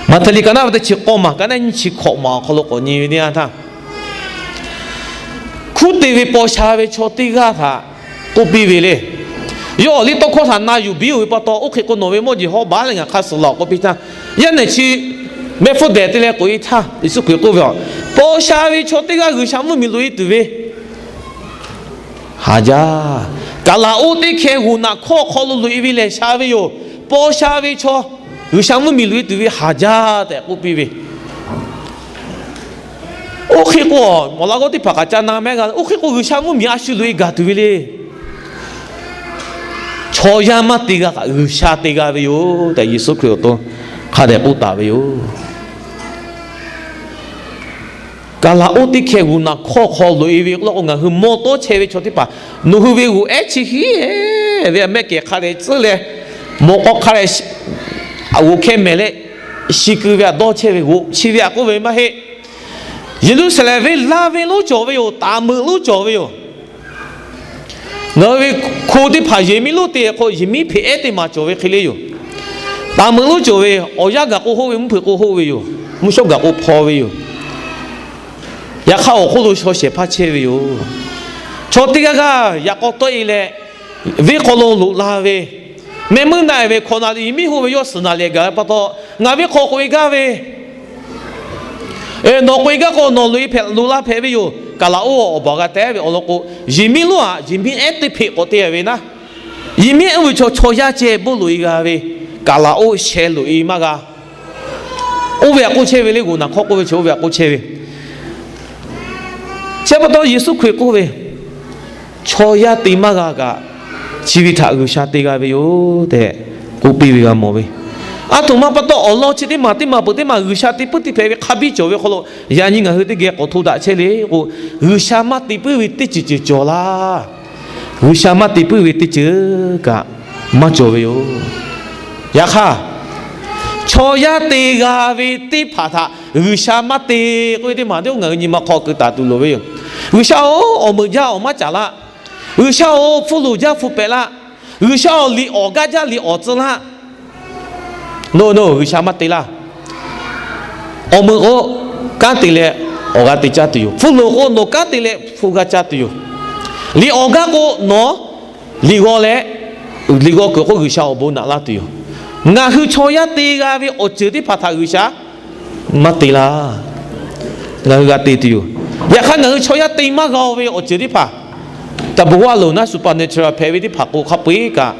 Maꞈhtehˍ liꞈ ka naˉ ve teˇ chi k'awˇ maˬ ka naˉ nyiˇ chi hkawꞈ maˬ awˬ hk'aw lo k'awꞈ nyi ve teˇ yanˇ htaˇ, hkunˉ te ve paw sha ve chaw teˇ g'aˇ htaꞈ k'oˆ piˇ ve le. Yawˇ awˬ liˇ tawˇ hkawˇ htaꞈ na yuˬ biˇ-oˬ ve pa taw, oˇ hk'e k'o nawˬ ve mawˇ jeˬ hawˉ baˉ leh ngaˬ hk'aˇ suh laˬ k'oˆ piˇ htaˇ, yaˇ nehˬ chi Mehˆhpuˇdehˍ te leh k'oꞈ-e htaˇ, Yeˍsuˆ Hkriꞈ k'oˆ ve, Paw sha ve chaw teˇ g'aˇ G'uiˬsha mvuhˇmiˬ loꞈ-e tuˬ ve haˍ jaˇ. Kaˍlaˍoˆ teˇ hkeh g'uˬ naꞈ hkawˇ awˬ hk'aw lo loꞈ-e ve lehˬ sha ve yoˬ. Paw sha ve chaw G'uiˬsha mvuhˇmiˬ loꞈ-e tuˬ ve haˍ jaˇ tehꞈ k'oˆ piˇ ve. Oˇ hk'e k'o, mawˬ la g'awˇ teˇ hpaˍ kaꞈ ca na mehˉ g'a. Oˇ hk'e k'o, G'uiˬsha mvuhˇmiˬ a shu loꞈ-e gaˬ tuˬ ve le. Chaw yaˇ maˇ te g'a kaꞈ G'uiˬsha te g'a ve yoˬ tehꞈ Yeˍsuˆ Hkriꞈ awˬ to hk'a dehꞈ k'oˆ taˍ ve yoˬ. Kaˍlaˍoˆ teˇ hkeh g'uˬ naꞈ hkawˇ hk'aw loꞈ-e ve k'oˆ law k'o, ngaˬ hui mawˇ tawˇ chehˇ ve chaw teˇ hpaˍ, nawˬ hui ve g'uˬ ehˉ chi hiˉ-e ve a mehˆ kehˬ hk'a dehꞈ tcuhˉ leh, mawꞈ k'aw hk'a dehꞈ g'uˬ hkeh mehˍ leh, shi keu ve a dawˇ chehˇ ve g'uˬ chi ve a k'oˆ ve maˇ heˆ. Yeˍruˆsaˍlehnˍ venˇ laˇ venˇ lonˉ cawˬ ve yoˬ. Taˍ meuꞈ lonˉ cawˬ ve yoˬ. Ngaˬ hui ve hko teˇ hpaˍ yehˬ miˉ lonˉ te k'o, yehˬ miˉ hpeꞈ ehˉ teˇ maˬ cawˬ ve hk'e le yoˬ. Taˍ meuꞈ lonˉ cawˬ ve, awˬ yanˇ gaˬ k'o hoˆ ve, mvuhˇ hpeuꞈ k'o hoˆ ve yoˬ. Mvuhˇ shawˉ gaˬ k'o hpaw ve yoˬ. Yaꞈ hk'aˇ, awˬ hk'oˆ lo shaw shehˍ hpaˇ chehˇ ve yoˬ. Chaw teˇ g'aˇ g'aˇ yaꞈ k'aw tawˆ-e leh, venˇ hk'aw lo loꞈ la ve, mehˆ muiˉ naˆ-e ve hkaw na leh yehˬ miˉ hoˆ ve yawˇ suhˍ naˍ lehˬ gaˬ ve pa taw, ngaˬ venˇ hk'aw k'oꞈ-e gaˇ ve, nawˬ k'oꞈ-e gaˇ k'o nawˬ loꞈ-e hpehꞈ loꞈ la hpehꞈ ve yoˬ. Kaˍlaˍoˆ awˬ baˬ g'a teh ve awˬ lawn k'o, yehˬ miˉ lonˉ aꞈ yehˬ miˉ ehˉ teˇ hpeꞈ k'awꞈ te-a ve naˉ, yehˬ miˉ ehˉ oˇ ve chaw chaw yaˇ ceh bon loꞈ-e g'a ve, Kaˍlaˍoˆ sheh loꞈ-e maˇ g'a. Oˇ ve a k'oˆ chehˇ ve le, g'uˬ naˬ hkawˇ k'oˆ ve chi oˇ ve a k'oˆ chehˇ ve. Chi pa taw Yeˍsuˆ Hkriꞈ k'oˆ ve, chaw yaˇ te maˇ g'a kaꞈ, chi ve htaꞈ G'uiˬsha te g'a ve yoˬ tehꞈ k'oˆ piˇ ve g'a mawˬ ve. Aˬ htoꞈ ma pa taw awˬ lawn chi teˇ maˬ teˇ maˬ peuˬ teˇ maˬ G'uiˬsha te puiˉ te hpehꞈ ve hk'a biˇ cawˬ ve hk'aw lo, yaꞈ nyi ngaˬ hui teˇ geh k'awꞈ hto daꞈ chehˇ le k'o, G'uiˬsha maˇ te puiˉ ve teˇ ceuˬ ceuˬ cawˬ laˇ. G'uiˬsha maˇ te puiˉ ve teˇ ceuˬ kaꞈ maˇ cawˬ ve yoˬ. Yaꞈ hk'aˇ, chaw yaˇ te g'a ve teˇ hpaˍ htaꞈ G'uiˬsha maˇ te k'oˆ ve teˇ maˬ teˇ oˇ ngaˬ hui nyi ma hk'aw keu taˍ tuˬ loˍ ve yoˬ. G'uiˬsha-oˬ, awˬ meuꞈ jaˇ awˬ maˇ caˍ laˇ. G'uiˬsha-oˬ, hpfuhˇ loˍ jaˇ hpu pehꞈ laˇ. G'uiˬsha-oˬ, liꞈ awˍ gaˇ jaˇ liꞈ awˍ tcuh laˇ. Nawˬ, nawˬ G'uiˬsha maˇ te laˇ. Awˬ meuꞈ k'o, kanˉ te leh awˬ g'aˇ te caˇ tuˬ yoˬ. Hpfuhˇ loˍ k'o, nawˬ kanˉ te leh hpfuhˇ g'aˇ caˇ tuˬ yoˬ. Liꞈ awˍ gaˇ k'o, nawˬ liꞈ g'aw leh, liꞈ g'aw kuiˬ k'o G'uiˬsha awˬ bon naꞈ laˇ tuˬ yoˬ. Ngaˬ hui chaw yaˇ te g'a ve awˬ ceuˬ teˇ hpaˍ htaꞈ G'uiˬsha maˇ te laˇ. Ngaˬ hui g'a te tuˬ yoˬ. Yaꞈ hk'aˇ, ngaˬ hui chaw yaˇ te maˇ g'a ve awˬ ceuˬ teˇ hpaˍ, taˍ bon g'aˇ loˍ naˉ supernatural hpehꞈ ve teˇ hpaˍ k'o hk'a peu-eˬ kaꞈ,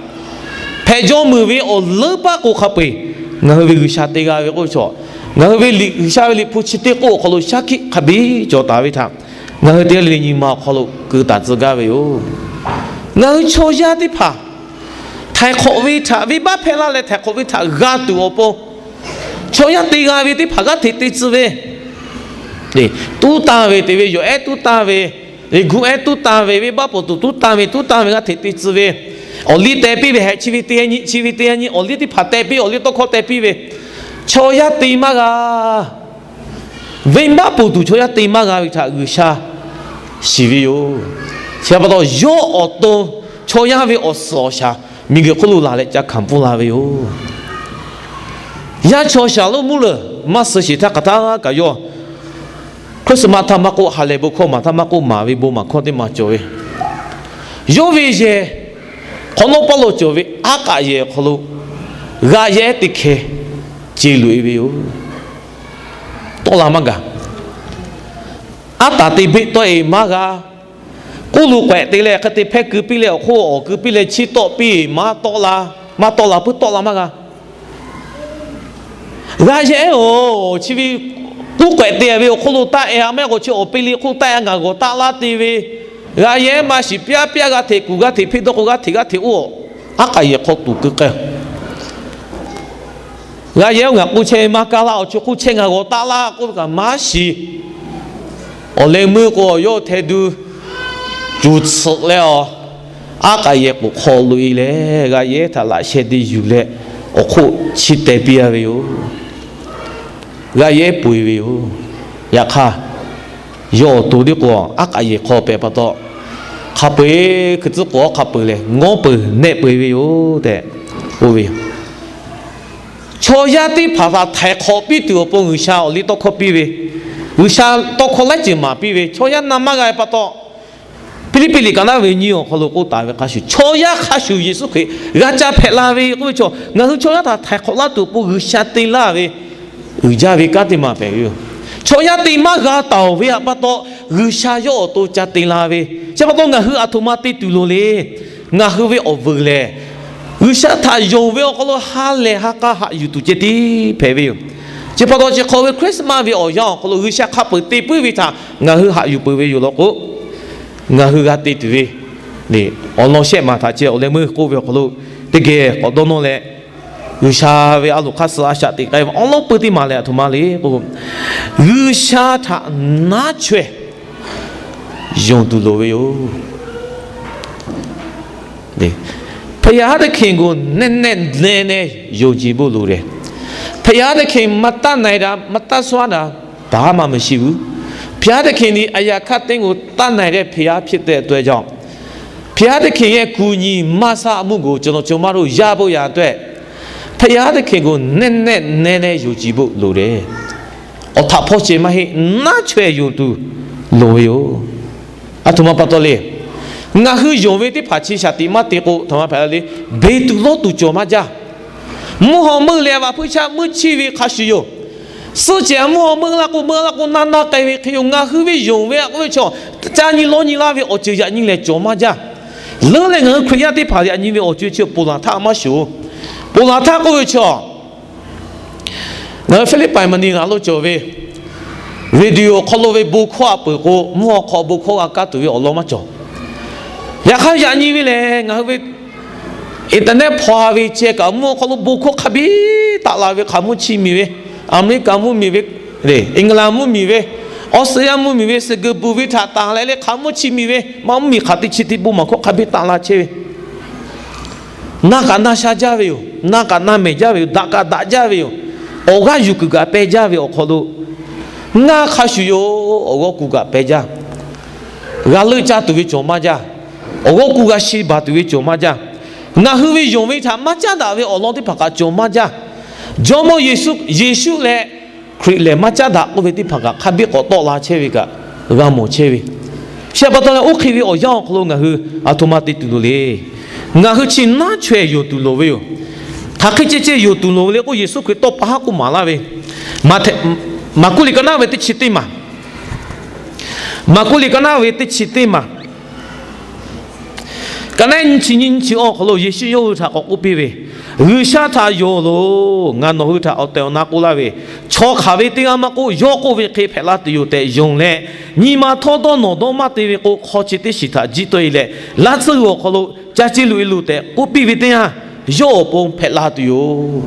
hpehꞈ jaw meuˍ ve awˬ leuˉ paˆ k'o hk'a peu-eˬ, ngaˬ hui ve G'uiˬsha te g'a ve k'oˆ ve chaw, ngaˬ hui ve G'uiˬsha ve liꞈ hpu chi teˇ k'oˆ awˬ hk'aw lo shaˉ hkiˆ hk'a biˇ cawˬ taˍ ve htaꞈ ngaˬ hui teˇ g'aˇ le le nyi ma awˬ hk'aw lo keu taˍ tcuh gaˇ ve yoˬ. Ngaˬ hui chaw yaˇ teˇ hpaˍ htaiˍ hk'awꞈ ve htaꞈ venˇbaˆ hpehˇ laˇ leh htaiˍ hk'awꞈ ve htaꞈ g'a tuˬ awˬ pon, chaw yaˇ te g'a ve teˇ hpaˍ g'aˇ hteꞈ te tcuh ve, tuˉ tanˇ ve te ve, yawˬ ehˉ tuˉ tanˇ ve, gu ehˉ tuˉ tanˇ ve, venˇbaˆ pawˍ tuˬ tuˉ tanˇ ve, tuˉ tanˇ ve g'aˇ hteꞈ te tcuh ve, awˬ liˇ teh piˇ ve, hehꞈ chi ve te nyi, chi ve te nyi, awˬ liˇ teˇ hpaˍ teh piˇ, awˬ liˇ tawˇ hkawˇ teh piˇ ve, chaw yaˇ te maˇ g'a. Venˇbaˆ pawˍ tuˬ chaw yaˇ te maˇ g'a ve htaꞈ G'uiˬsha shiˍ ve yoˬ. Chi pa taw yawˇ awˬ to chaw yaˇ ve awˬ suhˍ awˬ shaˍ miˬguiˬ hk'oˆ lo laˬ leh ca hkanˍ pfuhˇ la ve yoˬ. Yaˇ chaw shaˍ lonˉ mvuhˇ leuˬ maˇ suh sheˍ htaˇ hk'aˬ htaˇ kaꞈ yawˇ Christmas htaˇ maˇ k'oˆ, ha lehˬ bon hkawˇ maˬ htaˇ maˇ k'oˆ, maˍ ve bon maˬ hkawˇ teˇ maˬ cawˬ ve, yawˇ ve yehˬ hk'awꞈ nawˉ pawˆ lo cawˬ ve aˉ k'aꞈ yehˬ awˬ hk'aw lo g'a yehˉ teˇ hkeh ce loꞈ-e ve yoˬ. Tawˆ la maˇ gaˬ. Aˉ taˍ te beˆ tawˆ-e maˇ g'a. K'oˆ lo k'awehꞈ te leh hk'e te hpehˇ keu piˇ leh awˬ hk'oˆ awˬ keu piˇ leh chiˇ tawˆ piˇ maˇ tawˆ la, maˇ tawˆ la puiˉ tawˆ la maˇ g'a. G'a yehˉ-oˬ, chi ve k'oˆ k'awehꞈ te ve awˬ hk'oˆ lo taˆ-e a mehˆ k'o chi awˬ pe le hk'oˆ taˆ-e a ngaˬ g'awˬ taˆ laˇ te ve, g'a yehˉ maˇ shiˍ, pyaˇ pyaˇ g'a hteꞈ kuˬ g'a hteꞈ hpeˇ dawˇ k'o g'a hteꞈ g'a hteꞈ oˇ, aˉ k'aꞈ yehˬ hk'aw tuˬ keu k'ai. G'a yehˉ-oˬ, ngaˬ k'oˆ chehˇ ve maˇ kaˇ laˇ, awˬ chi hk'oˆ chehˇ ngaˬ g'awˬ taˆ laˇ k'oˆ ve kaꞈ maˇ shiˍ. Awˬ leh meuˇ k'o yawˇ hteh duˬ cuˬ tsuhꞈ leh awˬ, aˉ k'aꞈ yehˬ k'oˍ hk'aw loꞈ-e leh g'a yehˉ htaꞈ laꞈ sheh te yuˬ leh awˬ hk'oˆ chi teh piˇ-a ve yoˬ. G'a yehˉ peu-e ve yoˬ. Yaꞈ hk'aˇ, yawˇ awˬ to tiˉ k'o aˉ k'aꞈ yehˬ hk'aw pehꞈ pa taw, hk'a peu-eˬ hkui tcuhˉ k'awꞈ hk'a peu-eˬ leh ngawˉ peu-eˬ nehˆ peu-eˬ ve yoˬ tehꞈ k'oˆ ve yoˬ. Chaw yaˇ teˇ hpaˍ htaꞈ htaiˍ hk'awꞈ piˇ tuˬ awˬ pon G'uiˬsha awˬ liˇ tawˇ hkawˇ piˇ ve, G'uiˬsha tawˇ hkawˇ laiˉ ceuˬ maˍ piˇ ve, chaw yaˇ na maˇ g'a ve pa taw, Hpiˇliˇpiˆ liꞈ ka naˉ ve nyiˇ awˬ hk'aw lo k'oˆ taˍ ve hk'a shuˍ, chaw yaˇ hk'a shuˍ Yeˍsuˆ Hkriꞈ g'a ca hpehꞈ la ve k'oˆ ve chaw, ngaˬ hui chaw yaˇ htaꞈ htaiˍ hk'awꞈ laˇ tuˬ awˬ pon G'uiˬsha te laˇ ve uiˍ jaˇ ve kanˉ teˇ maˬ hpehꞈ ve yoˬ. Chaw yaˇ te maˇ g'a taˍ-oˬ ve htaꞈ pa taw, G'uiˬsha yawˇ awˬ to ca te la ve. Chi pa taw ngaˬ hui aˬ htoꞈ ma te tuˬ loˍ le. Ngaˬ hui ve awˬ vuiˬ lehˬ, G'uiˬsha htaꞈ yonˍ ve awˬ hk'aw lo ha lehˬ ha k'a haꞈ yuˬ tuˬ ceh tiˉ hpehꞈ ve yoˬ. Chi pa taw chi hk'aw ve Christmas ve awˬ yanˇ awˬ hk'aw lo G'uiˬsha hk'a peu-eˬ te puiˉ ve htaꞈ ngaˬ hui haꞈ yuˬ peuˬ ve yoˬ law k'o, ngaˬ hui g'a te tuˬ ve awˬ lawn shehˆ maˬ htaꞈ ceh awˬ leh meuˇ k'oˆ ve awˬ hk'aw lo teˇ geh k'awꞈ dawˇ nawˇ leh, G'uiˬsha ve a loˍ hk'aˇ suh a shaꞈ teꞈ k'ai ve awˉ lawˉ peu teˇ maˬ lehˬ aˬ htoꞈ ma le k'o, G'uiˬsha htaꞈ naˉ chaweh yonˍ tuˬ loˍ ve yoˬ. พระยา သခင်ကို နက်နက်နဲနဲ ယုံကြည်ဖို့ လိုတယ်။ ဘုရားသခင် မတတ်နိုင်တာ မတတ်စွမ်းတာ ဘာမှမရှိဘူး။ ဘုရားသခင်သည် အရာခပ်သိမ်းကို တတ်နိုင်တဲ့ ဘုရားဖြစ်တဲ့အတွက်ကြောင့် ဘုရားသခင်ရဲ့ ကူညီမဆအမှုကို ကျွန်တော် ကျွန်မတို့ ရဖို့ရန်အတွက် ဘုရားသခင်ကို နက်နက်နဲနဲ ယုံကြည်ဖို့ လိုတယ်။ Awˬ htaꞈ hpawˇ ceh maˇ heˆ, naˉ chaweh yonˍ tuˬ loˍ ve yoˬ. Aˬ htoꞈ ma pa taw le. Ngaˬ hui yonˍ ve teˇ hpaˍ chi shaˍ tiꞈ maˇ te k'o, htaꞈ ma hpehꞈ la le. Beˬ tuˬ lawˇ tuˬ cawˬ maˇ jaˇ. Mvuhˇ haw meuˆ leh a va hpuiˇ chaˇ meuˆ chiˇ ve hk'a shuˍ yoˬ. Suhˆ cehˬ mvuhˇ haw meuˆ laˇ k'o, meuˆ laˇ k'o, naˇ naˇ k'ai ve hk'e yoˬ. Ngaˬ hui ve yonˍ ve a k'oˆ ve chaw, ca nyi lawˇ nyi laˇ ve awˬ ceuˬ yaꞈ nyi lehˬ cawˬ maˇ jaˇ. Leuˉ leh ngaˬ hui Hkriꞈ yaˇ teˇ hpaˍ yaꞈ nyi ve awˬ ceuˬ chi ponˬ laˬ htaˇ maˇ shoˍ. Ponˬ laˬ htaˇ k'oˆ ve chaw, ngaˬ hui Philippi mvuhˇmiˬ naˍ lo cawˬ ve radio awˬ hk'aw lo ve bon hkawˇ a peuˬ k'o, mvuhˇ haw hk'aw bon hkawˇ g'a kaˇ tuˬ ve awˬ lawn maˇ cawˬ. Yaꞈ hk'aˇ yaꞈ nyi ve lehˬ, ngaˬ hui ve Internet hpaw ve ceh kaꞈ mvuhˇ awˬ hk'aw lo bon hkawˇ hk'a biˇ taˆ la ve hk'aˬ mvuhˇ chi miˬ ve, America mvuhˇ miˬ ve, England mvuhˇ miˬ ve, Australia mvuhˇ miˬ ve, suhˍ g'uiˬ buˬ ve htaꞈ tanˬ leh leh hk'aˬ mvuhˇ chi miˬ ve, maˇ mvuhˇ miˬ hk'aˬ teˇ chi teˇ bon maˬ hkawˇ hk'a biˇ taˆ la chehˇ ve. Na kaꞈ na sha jaˇ ve yoˬ. Na kaꞈ na mehˬ jaˇ ve yoˬ. Daꞈ kaꞈ daꞈ jaˇ ve yoˬ. Awˬ g'aˇ yuˬ kuiˬ kaꞈ peh jaˇ ve awˬ hk'aw lo, ngaˇ hk'a shuˍ yoˬ. Awˬ g'awˇ kuˬ kaꞈ peh jaˇ. G'a leuˆ caˇ tuˬ ve cawˬ maˇ jaˇ. Awˬ g'awˇ kuˬ g'a shi baˬ tuˬ ve cawˬ maˇ jaˇ. Ngaˬ hui ve yonˍ ve htaꞈ maˇ caˉ daꞈ ve awˬ lawn teˇ hpaˍ kaꞈ cawˬ maˇ jaˇ. Jawˇmawˇ Yeˍsuˆ, Yeˍsuˆ leh Hkriꞈ lehˬ maˇ caˉ daꞈ k'oˆ ve teˇ hpaˍ kaꞈ hk'a biˇ k'awꞈ tawˆ la chehˇ ve kaꞈ g'a mawˬ chehˇ ve. Chi pa taw leh oˇ hk'e ve awˬ yanˇ awˬ hk'aw lo ngaˬ hui aˬ htoꞈ ma te tuˬ loˍ le. Ngaˬ hui chi naˉ chaweh yonˍ tuˬ loˍ ve yoˬ. Hk'aˬ hk'e ceh ceh yonˍ tuˬ loˍ ve le k'o, Yeˍsuˆ Hkriꞈ tawˇ pa haˉ k'oˆ maˍ laˇ ve, Maˍkuˆ liꞈ ka naˉ ve teˇ chi teˇ maˬ, Maˍkuˆ liꞈ ka naˉ ve teˇ chi teˇ maˬ, ka naˉ nyiˇ chi nyiˇ nyiˇ chi awˬ hk'aw lo Yeˍsuˆ yawˇ hui htaꞈ k'awꞈ k'oˆ piˇ ve, G'uiˬsha htaꞈ yonˍ loˬ. Ngaˬ nawˬ hui htaꞈ awˬ tehˬ awˬ na k'oˆ laˇ ve, chaw hk'aˬ ve teˇ g'aˇ maˇ k'oˆ, yawˇ k'oˆ ve hk'e hpehꞈ la tuˬ yoˬ tehꞈ yonˍ leh, nyi ma htawˇ dawˇ nawˬ dawˇ maˇ te ve k'o, hk'aw chi teˇ shiˍ htaꞈ jiˇ tawˆ e leh, laˇ tsuhˇ g'uiˬ awˬ hk'aw lo ca ceˇ loꞈ e loˬ tehꞈ k'oˆ piˇ ve teˇ yanˇ, yawˇ awˬ pon hpehꞈ la tuˬ yoˬ.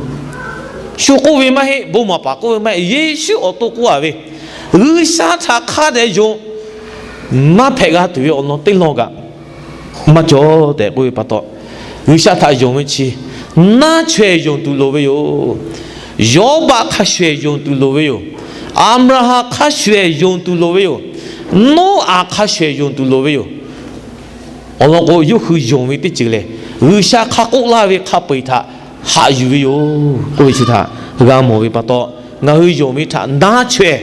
Shu k'oˆ ve maˇ heˆ, bon maˍ paˍ k'oˆ ve maˇ heˆ, Yeˍsuˆ awˬ to k'oˆ a ve, G'uiˬsha htaꞈ hk'a dehꞈ yonˍ maˇ hpehꞈ g'a tuˬ ve awˬ lawn teˇ lawn kaꞈ maˇ cawˬ tehꞈ k'oˆ ve pa taw, G'uiˬsha htaꞈ yonˍ ve chi naˉ chaweh yonˍ tuˬ loˍ ve yoˬ. Yawˇbaˆ hk'a shuˍ shuˍ yonˍ tuˬ loˍ ve yoˬ. Aˍbraˍhanˍ hk'a shuˍ shuˍ yonˍ tuˬ loˍ ve yoˬ. Noˉaꞈ hk'a shuˍ shuˍ yonˍ tuˬ loˍ ve yoˬ. Awˬ lawn k'o, yawˇ hui yonˍ ve teˇ ceuˬ lehˬ, G'uiˬsha hk'a k'oˆ laˇ ve hk'a peu-eˬ htaꞈ haꞈ yuˬ ve yoˬ k'oˆ ve chi htaꞈ g'a mawˬ ve pa taw, ngaˬ hui yonˍ ve htaꞈ naˉ chaweh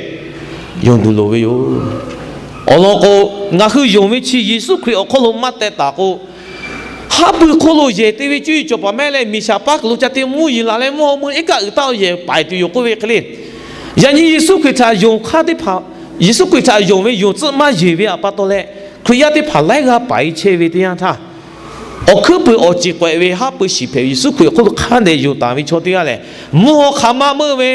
yonˍ tuˬ loˍ ve yoˬ. Awˬ lawn k'o, ngaˬ hui yonˍ ve chi Yeˍsuˆ Hkriꞈ awˬ hk'aw lo maˇ teh taˍ k'o, haˉ pui hk'oˆ lo yehˬ te ve cuˇ yiˍ cawˬ paˍ mehˆ leh, miˬ shaˍ paˉ kuiˬ lo ca te mvuhˇ yeˬ la leh mvuhˇ haw meuˇ iˉ kaˆ uiˍ taˆ yehˬ paiˍ tuˬ yoˬ k'oˆ ve hk'e le. Yaꞈ nyi Yeˍsuˆ Hkriꞈ htaꞈ yonˍ hk'aˇ teˇ hpaˍ, Yeˍsuˆ Hkriꞈ htaꞈ yonˍ ve yonˍ tcuhˆ maˇ yeˬ ve htaꞈ pa taw leh, Hkriꞈ yaˇ teˇ hpaˍ laiˉ g'aˇ paiˍ chehˇ ve teˇ yanˇ htaˇ, awˬ hkuiˉ peuˬ awˬ ceˬ k'awehꞈ ve haˉ pui shiˍ hpehꞈ ve Yeˍsuˆ Hkriꞈ awˬ hk'oˆ lo hk'a dehꞈ yonˍ taˍ ve chaw teˇ g'aˇ lehˬ, mvuhˇ haw hk'aˬ ma meuˇ ve,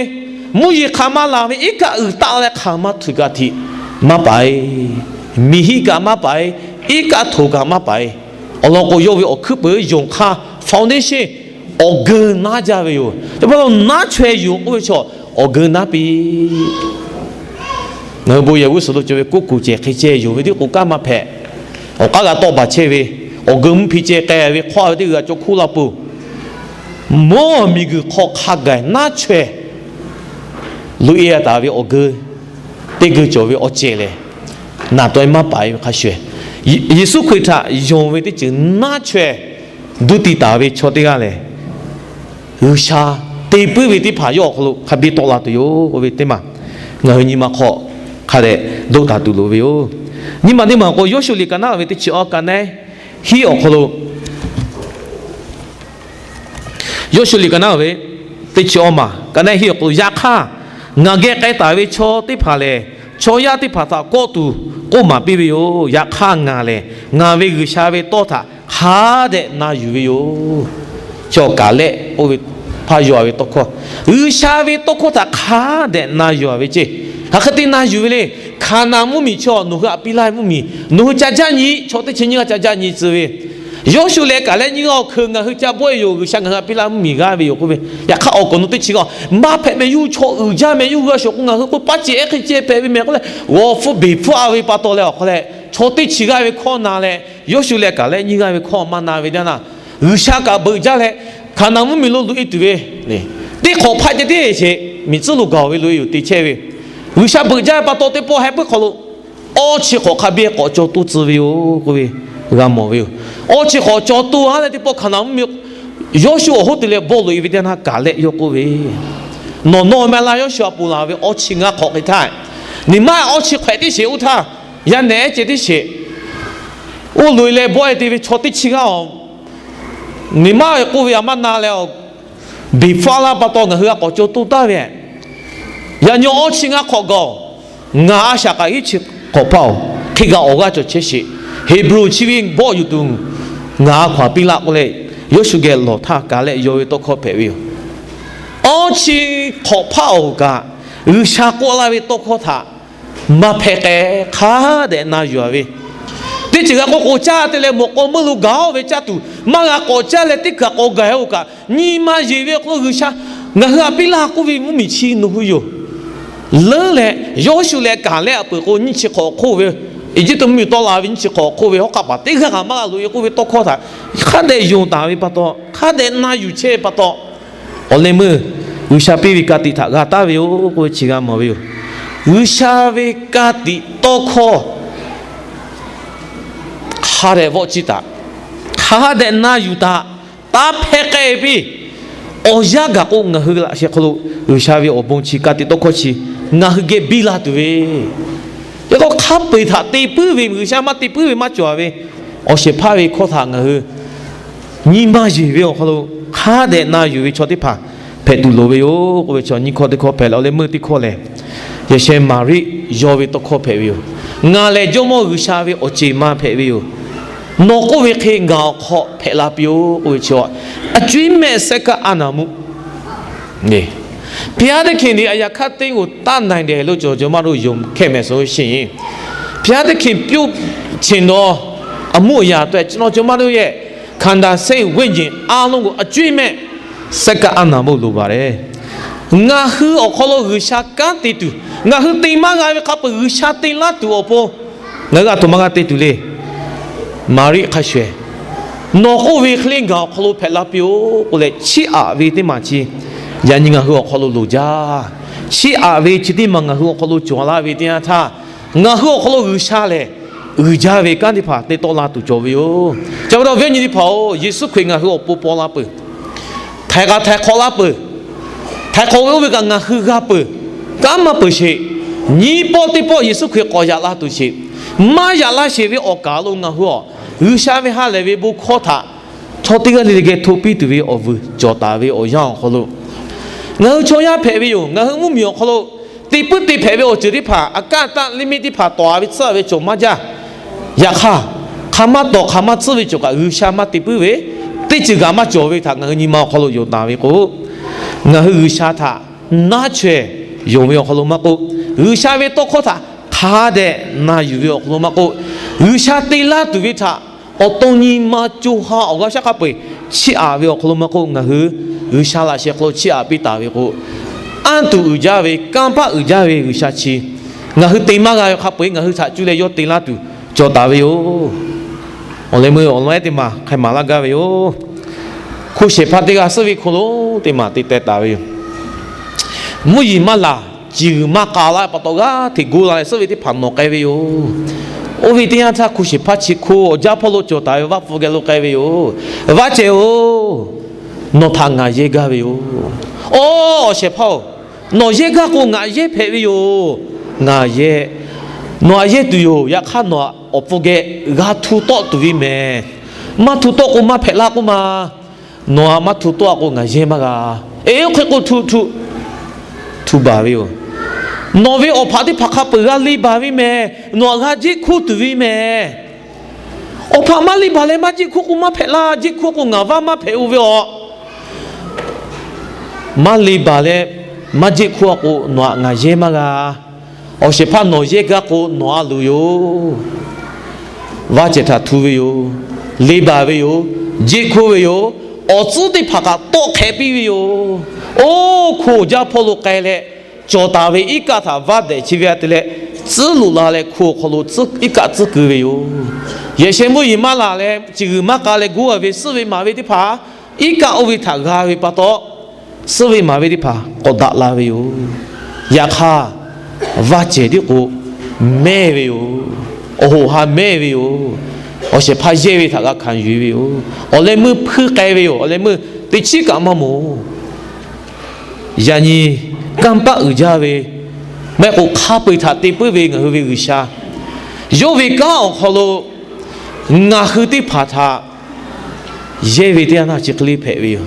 mvuhˇ yeˬ hk'aˬ ma laˬ ve iˉ kaˆ uiˍ taˆ leh hk'aˬ ma htuꞈ kaꞈ htiꞈ maˇ paiˍ. Miˬ hiˆ kaꞈ maˇ paiˍ. Iˉ kaˆ htoꞈ kaꞈ maˇ paiˍ. Awˬ lawn k'o, yawˇ ve awˬ hkuiˉ peuˬ yonˍ hk'aˇ foundation awˬ geu naˉ jaˇ ve yoˬ. Chi pa taw naˉ chaweh yonˍ k'oˆ ve chaw awˬ geu naˉ piˇ. Ngaˬ hui bon yehˬ g'uˇ suhˍ lo cawˬ ve kuˉ kuˬ cehˬ hk'e ceh yonˍ ve teˇ k'o kanˉ maˇ hpehꞈ. Awˬ k'aˉ g'a tawˆ baˬ chehˇ ve, awˬ geu mvuhˇ hpi ceh k'ai ve hk'awˇ ve teˇ g'uiˬ g'a caw hkuˇ la peuˬ. Mvuhˇ miˬguiˬ hk'aw hk'a gaˬ naˉ chaweh loꞈ e taˍ ve awˬ geu, teˇ geu cawˬ ve awˬ cehˬ lehˬ, naˬ taw e maˇ paˍ e ve hk'a shuˍ, Yeˍsuˆ Hkriꞈ htaꞈ yonˍ ve teˇ ceuˬ naˉ chaweh duˇ ti taˍ ve chaw teˇ g'aˇ lehˬ, G'uiˬsha te puiˉ ve teˇ hpaˍ yawˇ awˬ hk'aw lo hk'a biˇ tawˆ la tuˬ yoˬ k'oˆ ve teˇ maˬ ngaˬ hui nyi ma hk'aw hk'a dehꞈ doˆ taˍ tuˬ loˍ ve yoˬ. Nyi ma teˇ maˬ k'o, Yawˇshuˆ liꞈ ka naˉ ve teˇ chi awˬ ka naˉ hiˉ awˬ hk'aw lo, Yawˇshuˆ liꞈ ka naˉ ve teˇ chi awˬ maˬ ka naˉ hiˉ awˬ hk'aw lo, Yaꞈ hk'aˇ, ngaˬ geh k'ai taˍ ve chaw teˇ hpaˍ lehˬ, chaw yaˇ teˇ hpaˍ htaꞈ kawˆ tuˬ k'oˆ maˍ piˇ ve yoˬ. Yaꞈ hk'aˇ ngaˬ lehˬ, ngaˬ ve G'uiˬsha ve tawˇ htaꞈ hk'a dehꞈ na yuˬ ve yoˬ. Chaw Kaˍlehˆ k'oˆ ve hpaˇ yaw ve tawˇ hkawˇ, G'uiˬsha ve tawˇ hkawˇ htaꞈ hk'a dehꞈ na yuˬ ve ceˇ. Hk'aˬ hk'e te na yuˬ ve le. Hkaˍnanˍ mvuhˇmiˬ chaw nawˬ hui htaꞈ piˇ laˇ ve mvuhˇmiˬ nawˬ hui ca jaˇ nyi, chaw teˇ chi nyiˇ g'aˇ ca jaˇ nyi tcuh ve, Yawˇshuˆ leh Kaˍlehˆ nyiˇ g'aˇ awˬ hkeu ngaˬ hui ca bawˆ e yoˬ. G'uiˬsha ngaˬ hui htaꞈ piˇ laˇ mvuhˇmiˬ g'aˇ ve yoˬ k'oˆ ve. Yaꞈ hk'aˇ awˬ kawꞈ nawˬ teˇ chi g'aˇ maˇ hpehꞈ meh yuˇ chaw uiˍ jaˇ meh yuˇ g'a shuˍ k'o, ngaˬ hui k'o paˇ ceh ehˉ hk'e ceh hpehꞈ ve meh k'oˆ leh, g'aw hpfuhˇ beˬ hpfuhˇ a ve pa taw leh awˬ hk'aw leh, chaw teˇ chi g'aˇ ve hkawˇ na leh, Yawˇshuˆ leh Kaˍlehˆ nyiˇ g'aˇ ve hkawˇ maˇ na ve teˇ yanˇ, G'uiˬsha kaꞈ beuꞈ jaˇ leh, Hkaˍnanˍ mvuhˇmiˬ lo loꞈ e tuˬ ve, teˇ hk'awꞈ hpaˆ ceh tiˉ sheˍ, miˬ tcuhˉ lo gaˬ ve loꞈ e yoˬ te chehˇ ve, G'uiˬsha beuꞈ jaˇ ve pa taw teˇ pawˆ heh puiˉ hk'aw lo awˇ chi hk'awꞈ hk'a biˇ k'awꞈ caw toˇ tcuh ve yoˬ k'oˆ ve g'a mawˬ ve yoˬ. Awˇ chi hk'awꞈ caw toˇ a leh teˇ pawˆ Hkaˍnanˍ mvuhˇmiˬ Yawˇshuˆ awˬ hoˉ te leh bawˆ loꞈ e ve teˇ yanˇ, Kaˍlehˆ yawˇ k'oˆ ve, Nawˬ nawˇ meh laˇ. Yawˇshuˆ a ponˬ laˬ ve awˇ chi ngaˇ hk'awꞈ hk'e htaˇ, niˬ maˇ awˇ chi hk'awꞈ tiˉ sheˍ oˇ htaˇ, yaˇ nehˬ ehˉ ceh tiˉ sheˍ, oˇ loꞈ e leh bawˆ e te ve chaw teˇ chi g'aˇ a niˬ maˇ ve k'oˆ ve a maˇ na leh, beˬ hpfuhˇ laˇ pa taw ngaˬ hui a k'awꞈ caw toˇ taˍ ve, yaꞈ nyi awˇ chi ngaˇ hk'awꞈ gaˬ-oˬ. Ngaˬ a shaꞈ kaꞈ hiˉ chi hk'awꞈ hpaˇ-oˬ, hk'e kaꞈ awˬ g'aˇ cawˬ chehˇ sheˍ. Heˍbronˍ chi ve bawˆ yuˬ tuˬ ngaˬ a hkaw-anˬ piˇ laˇ k'oˆ leh, Yawˇshuˆ geh lawˬ htaˇ Kaˍlehˆ yaw ve tawˇ hkawˇ hpehꞈ ve yoˬ. Awˇ chi hk'awꞈ hpaˇ-oˬ kaꞈ, G'uiˬsha k'oˆ laˇ ve tawˇ hkawˇ htaꞈ maˇ hpehˇ k'ai, hk'a dehꞈ na yuˬ a ve, Teˇ ceuˬ g'a k'awꞈ k'awꞈ caˇ te leh mawꞈ k'aw meuˇ lo gaˬ-oˬ ve caˇ tuˬ, maˇ g'a k'awꞈ caˇ leh teˇ hkaˬ k'awꞈ gaˬ-oˬ kaꞈ, nyi ma yeˬ ve awˬ hk'aw lo G'uiˬsha ngaˬ hui htaꞈ piˇ laˇ k'oˆ ve mvuhˇmiˬ chi nawˬ hui yoˬ. Leuˉ leh Yoˇshuˆ leh Kaˍlehˆ aꞈ peuˬ k'o, nyiˇ chi hk'awꞈ awˬ hk'oˆ ve, Eˇjiˇtuꞈ mvuhˇmiˬ tawˆ la ve nyiˇ chi hk'awꞈ awˬ hk'oˆ ve hawˉ hk'aˆ paˍ teˇ g'aˇ kaꞈ maˇ g'a loꞈ-e k'oˆ ve tawˇ hkawˇ htaꞈ hk'a dehꞈ yonˍ taˍ ve pa taw, hk'a dehꞈ na yuˬ chehˇ ve pa taw, awˬ leh meuˇ G'uiˬsha piˇ ve ka tiꞈ htaꞈ g'a taˍ ve yoˬ k'oˆ ve chi g'a mawˬ ve yoˬ. G'uiˬsha ve ka tiꞈ tawˇ hkawˇ hk'a dehꞈ vawˆ ciˇ taˍ, hk'a dehꞈ na yuˬ taˍ, taˇ hpehˇ k'ai piˇ. Awˬ yanˇ gaˬ k'o, ngaˬ hui laꞈ sheh hk'aw lo G'uiˬsha ve awˬ bon chi, ka tiꞈ tawˇ hkawˇ chi ngaˬ hui geh biˇ la tuˬ ve, yaꞈ hk'aˇ hk'a peu-eˬ htaꞈ te puiˉ ve, G'uiˬsha maˇ te puiˉ ve maˇ cawˬ ve awˬ shehˍ hpaˇ ve hkawˇ htaꞈ ngaˬ hui nyi ma yeˬ ve awˬ hk'aw lo hk'a dehꞈ na yuˬ ve chaw teˇ hpaˍ hpehꞈ tuˬ loˍ ve yoˬ k'oˆ ve chaw nyiˇ hkawˇ teˇ hkawˇ hpehꞈ leh, awˬ leh meuˇ teˇ hkawˇ lehˬ, yaꞈ sheh Maˍriˆ yawˇ ve tawˇ hkawˇ hpehꞈ ve yoˬ. Ngaˬ lehˬ Jawˇmawˇ G'uiˬsha ve awˬ ceˬ ma hpehꞈ ve yoˬ. Nawˬ k'oˆ ve hk'e ngaˬ awˬ hk'aw hpehꞈ la piˇ-oˆ k'oˆ ve chi, အကြွင်းမဲ့ စက္ကပ်အာဏာမုန့် ဘုရားသခင်သည် အရာခပ်သိမ်းကို တတ်နိုင်တယ်လို့ ကျွန်တော် ကျွန်မတို့ ယုံခဲ့မယ်ဆိုလို့ရှိရင်၊ ဘုရားသခင် ပြုချင်သော အမှုအရာအတွက် ကျွန်တော် ကျွန်မတို့ရဲ့ ခန္ဓာစိတ်ဝိညာဉ်အားလုံးကို အကြွင်းမဲ့ စက္ကပ်အာဏာမုန့် လိုပါတယ်. Ngaˬ hui awˬ hk'aw lo G'uiˬsha kanˉ te tuˬ, ngaˬ hui te maˇ g'a ve hk'a peu-eˬ G'uiˬsha te laˇ tuˬ awˬ pon ngaˬ hui a htoꞈ ma g'a te tuˬ le. Maˍriˆ hk'a shuˍ-ehˍ, nawˬ k'oˆ ve hk'e le ngaˬ awˬ hk'aw lo hpehꞈ la piˇ-oˆ k'oˆ leh, chiˇ aꞈ ve teˇ maˬ chi yaꞈ nyi ngaˬ hui awˬ hk'aw lo loˍ jaˇ. Chiˇ aꞈ ve chi teˇ maˬ ngaˬ hui awˬ hk'aw lo cawˬ la ve teˇ yanˇ htaˇ, ngaˬ hui awˬ hk'aw lo G'uiˬsha lehˬ uiˍ jaˇ ve kanˉ teˇ hpaˍ te tawˆ la tuˬ cawˬ ve yoˬ. Ca pa taw viˉ nyi teˇ hpaˍ-oˬ, Yeˍsuˆ Hkriꞈ ngaˬ hui awˬ pon paw la peuˬ, htaiˍ kaꞈ htaiˍ hk'awꞈ la peuˬ, htaiˍ hk'awꞈ ve oˇ ve kaꞈ ngaˬ hui g'a peuˬ, kanˉ maˇ peuˬ sheˍ. Nyiˇ pawˆ teˇ pawˆ Yeˍsuˆ Hkriꞈ k'awꞈ yaꞈ la tuˬ sheˍ. Maˇ yaꞈ laˇ sheˍ ve awˬ kaˍ lo ngaˬ hui-aˬ, G'uiˬsha ve ha lehˬ ve bon hkawˇ htaꞈ chaw teˇ g'aˇ le le geh hto piˇ tuˬ ve awˬ vuiˬ cawˬ taˍ ve awˬ yanˇ awˬ hk'aw lo, ngaˬ hui chaw yaˇ hpehꞈ ve yoˬ. Ngaˬ hui mvuhˇmiˬ awˬ hk'aw lo te puiˉ te hpehꞈ ve awˬ ceuˬ teˇ hpaˍ, အကန့်အသတ် limit teˇ hpaˍ tawˍ-a ve tcuhˉ ve cawˬ maˇ jaˇ. Yaꞈ hk'aˇ, hk'aˬ maˇ tawˍ hk'aˬ maˇ tcuhˉ ve cawˬ kaꞈ G'uiˬsha maˇ te puiˉ ve, teˇ ceuˬ kaꞈ maˇ cawˬ ve htaꞈ ngaˬ hui nyi ma awˬ hk'aw lo yonˍ taˍ ve k'o, ngaˬ hui G'uiˬsha htaꞈ naˉ chaweh yonˍ ve awˬ hk'aw lo maˇ k'oˆ, G'uiˬsha ve tawˇ hkawˇ htaꞈ hk'a dehꞈ na yuˬ ve awˬ hk'aw lo maˇ k'oˆ, G'uiˬsha te laˇ tuˬ ve htaꞈ awˬ to nyi ma co ha awˬ g'aˇ shaˉ hk'a peu-eˬ chiˇ aꞈ ve awˬ hk'aw lo maˇ k'oˆ, ngaˬ hui G'uiˬsha laꞈ sheh hk'aw lo chiˇ aꞈ piˇ taˍ ve k'o, anˇ tuˬ uiˍ jaˇ ve, kanˇ paˆ uiˍ jaˇ ve G'uiˬsha chi ngaˬ hui te maˇ g'a ve hk'a peu-eˬ ngaˬ hui htaꞈ cuˇ leh yawˇ te laˇ tuˬ cawˬ taˍ ve yoˬ. Awˬ leh meuˇ awˬ lawn ehˉ teˇ maˬ hk'a maˍ laˇ gaˇ ve yoˬ. Hku shehˍ hpaˇ teˇ g'aˇ suhˉ ve hk'aw lo teˇ maˬ te teh taˍ ve yoˬ. Mvuhˇ yeˬ maˇ laˬ, ciˬ g'uiˬ maˇ k'a laˇ ve pa taw g'aˇ hteꞈ go la leh suhˉ ve teˇ hpaˍ nawˬ k'ai ve yoˬ. Oˇ ve teˇ yanˇ htaˇ hku shehˍ hpaˇ chi hko awˬ jaˇ hpawˇ lo cawˬ taˍ ve vaˇ hpu geh lo k'ai ve yoˬ. Vaˇ cehˬ-oˬ, nawˬ htaꞈ ngaˬ yehˇ gaˇ ve yoˬ. Oˬ, awˬ shehˍ hpaˇ-oˬ, nawˬ yehˇ gaˇ k'o ngaˬ yehˇ hpehꞈ ve yoˬ. Ngaˬ yehˇ, nawˬ aꞈ yehˇ tuˬ yoˬ. Yaꞈ hk'aˇ nawˬ awˬ hpu geh g'a htu tawˆ tuˬ ve mehˍ. Maˇ htu tawˆ k'o maˇ hpehꞈ laˇ k'oˆ ma. Nawˬ aꞈ maˇ htu tawˆ-a k'o ngaˬ yehˇ maˇ g'a. Eˬ, oˇ hk'e k'o htu htu htu baˬ ve yoˬ. Nawˬ ve awˬ hpaꞈ teˇ hpaˍ hk'a peu-eˬ g'a le baˬ ve mehˍ. Nawˬ aꞈ g'a jeˆ hkoˇ tuˬ ve mehˍ. Awˬ hpaꞈ maˇ le baˬ leh maˇ jeˆ hkoˇ k'o maˇ hpehꞈ laˇ. Jeˆ hkoˇ k'o ngaˬ vaˇ maˇ hpehꞈ-o ve aˬ. Maˇ le baˬ leh maˇ jeˆ hkoˇ-a k'o nawˬ aꞈ ngaˬ yehˇ maˇ g'a. Awˬ shehˍ hpaˇ nawˬ yehˇ gaˇ k'o nawˬ a loˍ yoˬ. Vaˇ cehˬ htaꞈ htu ve yoˬ. Le baˬ ve yoˬ. Jeˆ hkoˇ ve yoˬ. Awˬ tcuhˉ teˇ hpaˍ kaꞈ tawˆ hk'ehꞈ piˇ ve yoˬ. Oˇ, hko awˬ jaˇ hpawˇ lo k'ai leh cawˬ taˍ ve iˉ kaˆ htaꞈ vaˇ dehꞈ chi ve a te leh, tcuhˉ loꞈ la leh hko awˬ hk'aw lo iˉ kaˆ tcuhˉ keu ve yoˬ. Yehˬ sheh mvuhˇ yeˬ maˇ laˬ leh ciˬ g'uiˬ maˇ k'a leh goˇ-a ve suhˉ ve maˍ ve teˇ hpaˍ iˉ kaˆ oˇ ve htaꞈ g'a ve pa taw, suhˉ ve maˍ ve teˇ hpaˍ k'awꞈ daꞈ la ve yoˬ. Yaꞈ hk'aˇ, vaˇ cehˬ tiˉ k'o mehˇ ve yoˬ. Awˬ hoꞈ ha mehˇ ve yoˬ. Awˬ shehˍ hpaˇ yehˇ ve htaꞈ g'a hkanˍ yuˬ ve yoˬ. Awˬ leh meuˇ hpuiˇ k'ai ve yoˬ. Awˬ leh meuˇ teˇ chiˉ kaꞈ maˇ moˍ. Yaꞈ nyi kanˇ paˆ uiˍ jaˇ ve, maˇ heˆ k'o hk'a peu-eˬ htaꞈ te puiˉ ve ngaˬ hui ve G'uiˬsha, yawˇ ve kanˉ awˬ hk'aw lo ngaˬ hui teˇ hpaˍ htaꞈ yehˇ ve teˇ yanˇ htaˇ chi hk'e le hpehꞈ ve yoˬ.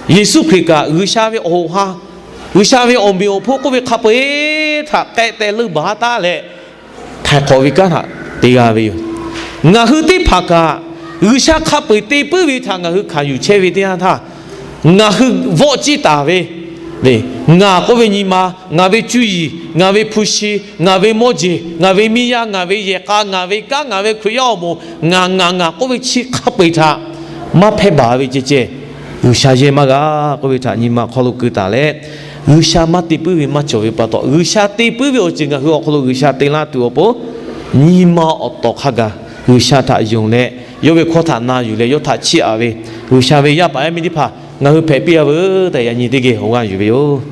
Yeˍsuˆ Hkriꞈ kaꞈ G'uiˬsha ve awˬ hoꞈ ha, G'uiˬsha ve awˬ meꞈ awˬ hponˇ k'oˆ ve hk'a peu-eˬ htaꞈ k'ehˆ teh leuˇ baˬ ha taˉ leh, htaiˍ hk'awꞈ ve kanˉ htaꞈ te g'a ve yoˬ. Ngaˬ hui teˇ hpaˍ kaꞈ G'uiˬsha hk'a peu-eˬ te puiˉ ve htaꞈ ngaˬ hui hkanˍ yuˬ chehˇ ve teˇ yanˇ htaˇ, ngaˬ hui vawˆ ciˇ taˍ ve, Le, ngaˬ k'oˆ ve nyi ma, ngaˬ ve cuˇ yiˍ, ngaˬ ve hpu shi, ngaˬ ve mawˇ jeˬ, ngaˬ ve miˇ yaˇ, ngaˬ ve yehˬ k'a, ngaˬ ve kanˉ, ngaˬ ve Hkriꞈ yaˇ awˬ moˍ, ngaˬ ngaˬ ngaˬ k'oˆ ve chi hk'a peu-eˬ htaꞈ maˇ hpehˇ baˬ ve ceh ceh, G'uiˬsha yehˇ maˇ g'a k'oˆ ve htaꞈ nyi ma awˬ hk'aw lo keu taˍ leh, G'uiˬsha maˇ te puiˉ ve maˇ cawˬ ve pa taw, G'uiˬsha te puiˉ ve awˬ ceuˬ ngaˬ hui awˬ hk'aw lo G'uiˬsha te laˇ tuˬ awˬ pon, nyi ma awˬ tawˍ hk'a gaˬ G'uiˬsha htaꞈ yonˍ leh, yawˇ ve hkawˇ htaꞈ na yuˬ leh yawˇ htaꞈ chiˇ aꞈ ve, G'uiˬsha ve yaˇ paˍ yaˇ miˇ teˇ hpaˍ ngaˬ hui hpehꞈ piˇ-a veuˬ tehꞈ yaꞈ nyi teˇ geh awˬ g'aˇ yuˬ ve yoˬ.